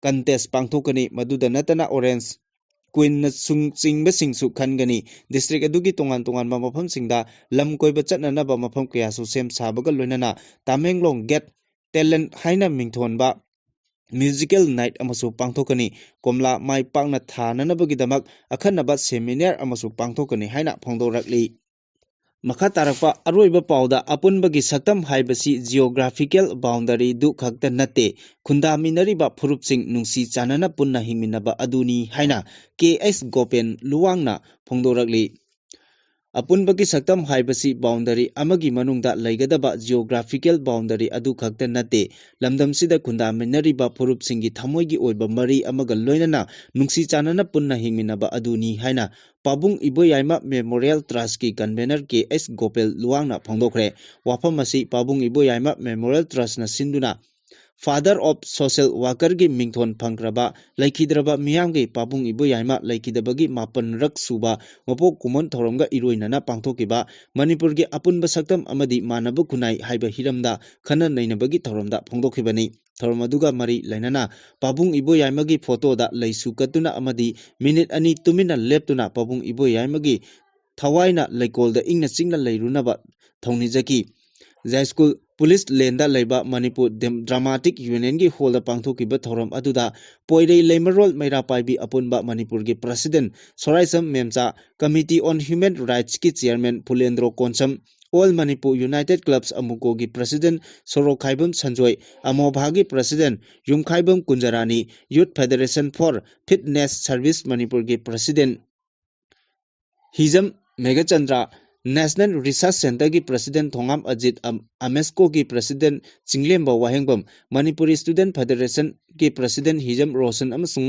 contest ꯄꯥꯡꯊꯣꯛꯀꯅꯤ꯫ ꯃꯗꯨꯗ ꯅꯠꯇꯅ Orange Queenꯅ ꯆꯤꯡꯕꯁꯤꯡꯁꯨ ꯈꯟꯒꯅꯤ꯫ District ꯑꯗꯨꯒꯤ ꯇꯣꯉꯥꯟ ꯇꯣꯉꯥꯟꯕ ꯃꯐꯝꯁꯤꯡꯗ ꯂꯝ ꯀꯣꯏꯕ ꯆꯠꯅꯅꯕ ꯃꯐꯝ ꯀꯌꯥꯁꯨ ꯁꯦꯝ ꯁꯥꯕꯒ ꯂꯣꯏꯅꯅ ꯇꯃꯦꯡꯂꯣꯡ Got Talent ꯍꯥꯏꯅ ꯃꯤꯡꯊꯣꯟꯕ musical night ꯑꯃꯁꯨ ꯄꯥꯡꯊꯣꯛꯀꯅꯤ꯫ ꯀꯣꯝꯂꯥ ꯃꯥꯏ ꯄꯥꯛꯅ ꯊꯥꯅꯅꯕꯒꯤꯗꯃꯛ ꯑꯈꯟꯅꯕ seminar ꯑꯃꯁꯨ ꯄꯥꯡꯊꯣꯛꯀꯅꯤ ꯍꯥꯏꯅ ꯐꯣꯡꯗꯣꯔꯛꯂꯤ꯫ ꯃꯈꯥ ꯇꯥꯔꯛꯄ ꯑꯔꯣꯏꯕ ꯄꯥꯎꯗ, ꯑꯄꯨꯟꯕꯒꯤ ꯁꯛꯇꯝ ꯍꯥꯏꯕꯁꯤ geographical boundaryꯗꯨ ꯈꯛꯇ ꯅꯠꯇꯦ, ꯈꯨꯟꯗꯥꯃꯤꯟꯅꯔꯤꯕ ꯐꯨꯔꯨꯞꯁꯤꯡ ꯅꯨꯡꯁꯤ ꯆꯥꯟꯅꯅ ꯄꯨꯟꯅ ꯍꯤꯡꯃꯤꯟꯅꯕ ꯑꯗꯨꯅꯤ ꯍꯥꯏꯅ ꯀꯦ ꯑꯩꯆ ꯒꯣꯄꯦꯟ ꯂꯨꯋꯥꯡꯅ ꯐꯣꯡꯗꯣꯔꯛꯂꯤ꯫ ꯑꯄꯨꯟꯕꯒꯤ ꯁꯛꯇꯝ ꯍꯥꯏꯕꯁꯤ boundary ꯑꯃꯒꯤ ꯃꯅꯨꯡꯗ ꯂꯩꯒꯗꯕ geographical boundary ꯑꯗꯨ ꯈꯛꯇ ꯅꯠꯇꯦ, ꯂꯝꯗꯝꯁꯤꯗ ꯈꯨꯟꯗꯥꯃꯤꯟꯅꯔꯤꯕ ꯐꯨꯔꯨꯞꯁꯤꯡꯒꯤ ꯊꯃꯣꯏꯒꯤ ꯑꯣꯏꯕ ꯃꯔꯤ ꯑꯃꯒ ꯂꯣꯏꯅꯅ ꯅꯨꯡꯁꯤ ꯆꯥꯟꯅꯅ ꯄꯨꯟꯅ ꯍꯤꯡꯃꯤꯟꯅꯕ ꯑꯗꯨꯅꯤ ꯍꯥꯏꯅ ꯄꯥꯕꯨꯡ ꯏꯕꯣꯌꯥꯏꯃ Memorial Trustꯀꯤ convener ꯀꯦ ꯑꯩꯆ ꯒꯣꯄꯦꯜ ꯂꯨꯋꯥꯡꯅ ꯐꯣꯡꯗꯣꯛꯈ꯭ꯔꯦ꯫ ꯋꯥꯐꯝ ꯑꯁꯤ ꯄꯥꯕꯨꯡ ꯏꯕꯣꯌꯥꯏꯃ Memorial Trustꯅ ꯁꯤꯟꯗꯨꯅ Father of Social Workerꯒꯤ ꯃꯤꯡꯊꯣꯟ ꯐꯪꯈ꯭ꯔꯕ ꯂꯩꯈꯤꯗ꯭ꯔꯕ ꯃꯤꯌꯥꯝꯒꯤ ꯄꯥꯕꯨꯡ ꯏꯕꯣꯌꯥꯏꯃ ꯂꯩꯈꯤꯗꯕꯒꯤ ꯃꯥꯄꯟꯔꯛ ꯁꯨꯕ ꯃꯄꯣꯛ ꯀꯨꯝꯑꯣꯟ ꯊꯧꯔꯝꯒ ꯏꯔꯣꯏꯅꯅ ꯄꯥꯡꯊꯣꯛꯈꯤꯕ ꯃꯅꯤꯄꯨꯔꯒꯤ ꯑꯄꯨꯟꯕ ꯁꯛꯇꯝ ꯑꯃꯗꯤ ꯃꯥꯟꯅꯕ ꯈꯨꯟꯅꯥꯏ ꯍꯥꯏꯕ ꯍꯤꯔꯝꯗ ꯈꯟꯅ ꯅꯩꯅꯕꯒꯤ ꯊꯧꯔꯝꯗ ꯐꯣꯡꯗꯣꯛꯈꯤꯕꯅꯤ꯫ ꯊꯧꯔꯝ ꯑꯗꯨꯒ ꯃꯔꯤ ꯂꯩꯅꯅ ꯄꯥꯕꯨꯡ ꯏꯕꯣꯌꯥꯏꯃꯒꯤ photoꯗ ꯂꯩꯁꯨ ꯀꯠꯇꯨꯅ ꯑꯃꯗꯤ minute ꯑꯅꯤ ꯇꯨꯃꯤꯟꯅ ꯂꯦꯞꯇꯨꯅ ꯄꯥꯕꯨꯡ ꯏꯕꯣꯌꯥꯏꯃꯒꯤ ꯊꯋꯥꯏꯅ ꯂꯩꯀꯣꯜꯗ ꯏꯪꯅ ꯆꯤꯛꯅ ꯂꯩꯔꯨꯅꯕ ꯊꯧꯅꯤꯖꯈꯤ꯫ ꯖꯥꯏꯁ꯭ꯀꯨꯜ ꯄꯨꯂꯤꯁ ꯂꯦꯟꯗ ꯂꯩꯕ ꯃꯅꯤꯄꯨꯔ ꯗꯦꯝ-, Dramatic Unionꯒꯤ hallꯗ ꯄꯥꯡꯊꯣꯛꯈꯤꯕ ꯊꯧꯔꯝ ꯑꯗꯨꯗ ꯄꯣꯏꯔꯩ ꯂꯩꯃꯔꯣꯜ ꯃꯩꯔꯥ ꯄꯥꯏꯕꯤ ꯑꯄꯨꯟꯕ ꯃꯅꯤꯄꯨꯔꯒꯤ president ꯁꯣꯔꯥꯏꯁꯝ ꯃꯦꯝꯆꯥ, Committee on Human Rightsꯀꯤ chairman ꯐꯨꯂꯦꯟꯗ꯭ꯔꯣ Konsam, All Manipur United Clubs, ꯑꯃꯨꯀꯣꯒꯤ President Sorokhaibam Sanjoy, ꯑꯃꯣꯚꯥꯒꯤ President Yumkhaibam Kunjarani, Youth Federation for Fitness Service ꯃꯅꯤꯄꯨꯔꯒꯤ President ꯍꯤꯖꯝ ꯃꯦꯘꯆꯟꯗ꯭ꯔ, National Research Centreꯒꯤ President ꯊꯣꯉꯥꯝ ꯑꯖꯤꯠ, ꯑꯝ-, ꯑꯃꯦꯁꯀꯣꯒꯤ President ꯆꯤꯡꯂꯦꯝꯕ ꯋꯥꯍꯦꯡꯕꯝ, Manipuri Student Federationꯒꯤ President ꯍꯤꯖꯝ ꯔꯣꯁꯟ ꯑꯃꯁꯨꯡ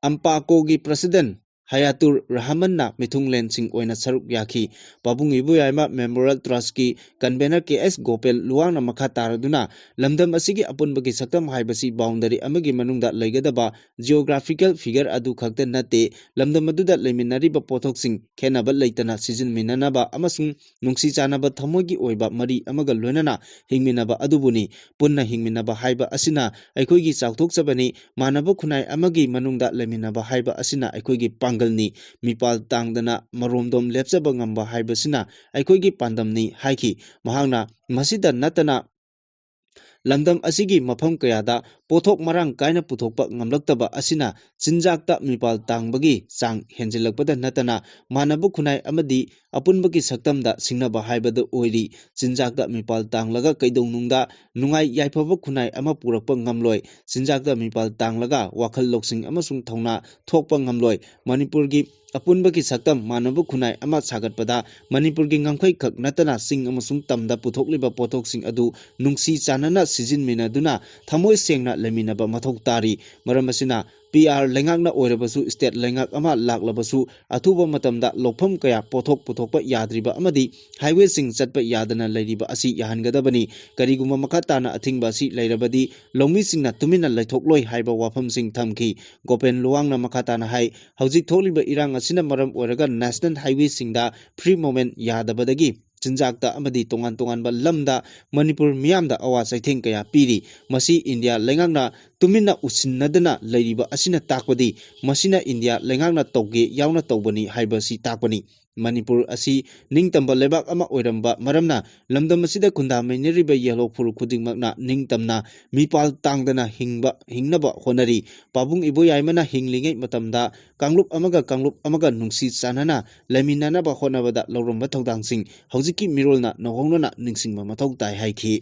ꯑꯝꯄꯥꯀꯣꯒꯤ President ꯍꯌꯥꯇꯨꯔ ꯔꯍꯃꯟꯅ ꯃꯤꯊꯨꯡꯂꯦꯟꯁꯤꯡ ꯑꯣꯏꯅ ꯁꯔꯨꯛ ꯌꯥꯈꯤ꯫ ꯄꯥꯕꯨꯡ ꯏꯕꯣ ꯌꯥꯏꯃ Memorial Trustꯀꯤ Convener ꯀꯦ ꯑꯦꯁ ꯒꯣꯄꯦꯜ ꯂꯨꯋꯥꯡꯅ ꯃꯈꯥ ꯇꯥꯔꯗꯨꯅ, ꯂꯝꯗꯝ ꯑꯁꯤꯒꯤ ꯑꯄꯨꯟꯕꯒꯤ ꯁꯛꯇꯝ ꯍꯥꯏꯕꯁꯤ boundary ꯑꯃꯒꯤ ꯃꯅꯨꯡꯗ ꯂꯩꯒꯗꯕ geographical figure ꯑꯗꯨ ꯈꯛꯇ ꯅꯠꯇꯦ, ꯂꯝꯗꯝ ꯑꯗꯨꯗ ꯂꯩꯃꯤꯟꯅꯔꯤꯕ ꯄꯣꯠꯊꯣꯛꯁꯤꯡ ꯈꯦꯠꯅꯕ ꯂꯩꯇꯅ ꯁꯤꯖꯤꯟꯃꯤꯟꯅꯅꯕ ꯑꯃꯁꯨꯡ ꯅꯨꯡꯁꯤ ꯆꯥꯟꯅꯕ ꯊꯃꯣꯏꯒꯤ ꯑꯣꯏꯕ ꯃꯔꯤ ꯑꯃꯒ ꯂꯣꯏꯅꯅ ꯍꯤꯡꯃꯤꯟꯅꯕ ꯑꯗꯨꯕꯨꯅꯤ꯫ ꯄꯨꯟꯅ ꯍꯤꯡꯃꯤꯟꯅꯕ ꯍꯥꯏꯕ ꯑꯁꯤꯅ ꯑꯩꯈꯣꯏꯒꯤ ꯆꯥꯎꯊꯣꯛꯆꯕꯅꯤ꯫ ꯃꯥꯟꯅꯕ ꯈꯨꯟꯅꯥꯏ ꯑꯃꯒꯤ ꯃꯅꯨꯡꯗ ꯂꯩꯃꯤꯟꯅꯕ ꯍꯥꯏꯕ ꯑꯁꯤꯅ ꯑꯩꯈꯣꯏꯒꯤ ꯄꯥꯡꯒꯜꯅꯤ꯫ ꯃꯤꯄꯥꯜ ꯇꯥꯡꯗꯅ ꯃꯔꯣꯝꯗꯣꯝ ꯂꯦꯞꯆꯕ ꯉꯝꯕ ꯍꯥꯏꯕꯁꯤꯅ ꯑꯩꯈꯣꯏꯒꯤ ꯄꯥꯟꯗꯝꯅꯤ ꯍꯥꯏꯈꯤ꯫ ꯃꯍꯥꯛꯅ ꯃꯁꯤꯗ ꯅꯠꯇꯅ ꯂꯝꯗꯝ ꯑꯁꯤꯒꯤ ꯃꯐꯝ ꯀꯌꯥꯗ ꯄꯣꯠꯊꯣꯛ ꯃꯔꯥꯡ ꯀꯥꯏꯅ ꯄꯨꯊꯣꯛꯄ ꯉꯝꯂꯛꯇꯕ ꯑꯁꯤꯅ ꯆꯤꯟꯖꯥꯛꯇ ꯃꯤꯄꯥꯜ ꯇꯥꯡꯕꯒꯤ ꯆꯥꯡ ꯍꯦꯟꯖꯤꯜꯂꯛꯄꯗ ꯅꯠꯇꯅ ꯃꯥꯟꯅꯕ ꯈꯨꯟꯅꯥꯏ ꯑꯃꯗꯤ ꯑꯄꯨꯟꯕꯒꯤ ꯁꯛꯇꯝꯗ ꯁꯤꯡꯅꯕ ꯍꯥꯏꯕꯗꯨ ꯑꯣꯏꯔꯤ꯫ ꯆꯤꯟꯖꯥꯛꯇ ꯃꯤꯄꯥꯜ ꯇꯥꯡꯂꯒ ꯀꯩꯗꯧꯅꯨꯡꯗ ꯅꯨꯡꯉꯥꯏ ꯌꯥꯏꯐꯕ ꯈꯨꯟꯅꯥꯏ ꯑꯃ ꯄꯨꯔꯛꯄ ꯉꯝꯂꯣꯏ꯫ ꯆꯤꯟꯖꯥꯛꯇ ꯃꯤꯄꯥꯜ ꯇꯥꯡꯂꯒ ꯋꯥꯈꯜ ꯂꯧꯁꯤꯡ ꯑꯃꯁꯨꯡ ꯊꯧꯅꯥ ꯊꯣꯛꯄ ꯉꯝꯂꯣꯏ꯫ ꯃꯅꯤꯄꯨꯔꯒꯤ ꯑꯄꯨꯟꯕꯒꯤ ꯁꯛꯇꯝ ꯃꯥꯟꯅꯕ ꯈꯨꯟꯅꯥꯏ ꯑꯃ ꯁꯥꯒꯠꯄꯗ ꯃꯅꯤꯄꯨꯔꯒꯤ ꯉꯝꯈꯩ ꯈꯛ ꯅꯠꯇꯅ ꯆꯤꯡ ꯑꯃꯁꯨꯡ ꯇꯝꯗ ꯄꯨꯊꯣꯛꯂꯤꯕ ꯄꯣꯠꯊꯣꯛꯁꯤꯡ ꯑꯗꯨ ꯅꯨꯡꯁꯤ ꯆꯥꯟꯅꯅ ꯁꯤꯖꯤꯟꯃꯤꯟꯅꯗꯨꯅ ꯊꯃꯣꯏ ꯁꯦꯡꯅ ꯂꯩꯃꯤꯟꯅꯕ ꯃꯊꯧ ꯇꯥꯔꯤ꯫ ꯃꯔꯝ ꯑꯁꯤꯅ ꯄꯤ ꯑꯥꯔ ꯂꯩꯉꯥꯛꯅ ꯑꯣꯏꯔꯕꯁꯨ, state ꯂꯩꯉꯥꯛ ꯑꯃ ꯂꯥꯛꯂꯕꯁꯨ, ꯑꯊꯨꯕ ꯃꯇꯝꯗ ꯂꯧꯐꯝ ꯀꯌꯥ ꯄꯣꯠꯊꯣꯛ ꯄꯨꯊꯣꯛꯄ ꯌꯥꯗ꯭ꯔꯤꯕ ꯑꯃꯗꯤ highwayꯁꯤꯡ ꯆꯠꯄ ꯌꯥꯗꯅ ꯂꯩꯔꯤꯕ ꯑꯁꯤ ꯌꯥꯍꯟꯒꯗꯕꯅꯤ꯫ ꯀꯔꯤꯒꯨꯝꯕ ꯃꯈꯥ ꯇꯥꯅ ꯑꯊꯤꯡꯕ ꯑꯁꯤ ꯂꯩꯔꯕꯗꯤ ꯂꯧꯃꯤꯁꯤꯡꯅ ꯇꯨꯃꯤꯟꯅ ꯂꯩꯊꯣꯛꯂꯣꯏ ꯍꯥꯏꯕ ꯋꯥꯐꯝꯁꯤꯡ ꯊꯝꯈꯤ꯫ ꯒꯣꯄꯦꯟ ꯂꯨꯋꯥꯡꯅ ꯃꯈꯥ ꯇꯥꯅ ꯍꯥꯏ, ꯍꯧꯖꯤꯛ ꯊꯣꯛꯂꯤꯕ ꯏꯔꯥꯡ ꯑꯁꯤꯅ ꯃꯔꯝ ꯑꯣꯏꯔꯒ national highwayꯁꯤꯡꯗ free movement ꯌꯥꯗꯕꯗꯒꯤ ꯆꯤꯟꯖꯥꯛꯇ ꯑꯃꯗꯤ ꯇꯣꯉꯥꯟ ꯇꯣꯉꯥꯟꯕ ꯂꯝꯗ ꯃꯅꯤꯄꯨꯔ ꯃꯤꯌꯥꯝꯗ ꯑꯋꯥ ꯆꯩꯊꯦꯡ ꯀꯌꯥ ꯄꯤꯔꯤ꯫ ꯃꯁꯤ ꯏꯟꯗꯤꯌꯥ ꯂꯩꯉꯥꯛꯅ ꯇꯨꯃꯤꯟꯅ ꯎꯁꯤꯟꯅꯗꯅ ꯂꯩꯔꯤꯕ ꯑꯁꯤꯅ ꯇꯥꯛꯄꯗꯤ ꯃꯁꯤꯅ ꯏꯟꯗꯤꯌꯥ ꯂꯩꯉꯥꯛꯅ ꯇꯧꯒꯦ ꯌꯥꯎꯅ ꯇꯧꯕꯅꯤ ꯍꯥꯏꯕꯁꯤ ꯇꯥꯛꯄꯅꯤ꯫ ꯃꯅꯤꯄꯨꯔ ꯑꯁꯤ ꯅꯤꯡꯇꯝꯕ ꯂꯩꯕꯥꯛ ꯑꯃ ꯑꯣꯏꯔꯝꯕ ꯃꯔꯝꯅ ꯂꯝꯗꯝ ꯑꯁꯤꯗ ꯈꯨꯟꯗꯥꯃꯤꯟꯅꯔꯤꯕ ꯌꯦꯜꯍꯧ ꯐꯨꯔꯨꯞ ꯈꯨꯗꯤꯡꯃꯛꯅ ꯅꯤꯡꯇꯝꯅ ꯃꯤꯄꯥꯜ ꯇꯥꯡꯗꯅ ꯍꯤꯡꯕ, ꯍꯤꯡꯅꯕ ꯍꯣꯠꯅꯔꯤ꯫ ꯄꯥꯕꯨꯡ ꯏꯕꯣꯌꯥꯏꯃꯅ ꯍꯤꯡꯂꯤꯉꯩ ꯃꯇꯝꯗ ꯀꯥꯡꯂꯨꯞ ꯑꯃꯒ ꯀꯥꯡꯂꯨꯞ ꯑꯃꯒ ꯅꯨꯡꯁꯤ ꯆꯥꯟꯅꯅ ꯂꯩꯃꯤꯟꯅꯅꯕ ꯍꯣꯠꯅꯕꯗ ꯂꯧꯔꯝꯕ ꯊꯧꯗꯥꯡꯁꯤꯡ ꯍꯧꯖꯤꯛꯀꯤ ꯃꯤꯔꯣꯜꯅ ꯅꯧꯍꯧꯅꯅ ꯅꯤꯡꯁꯤꯡꯕ ꯃꯊꯧ ꯇꯥꯏ ꯍꯥꯏꯈꯤ꯫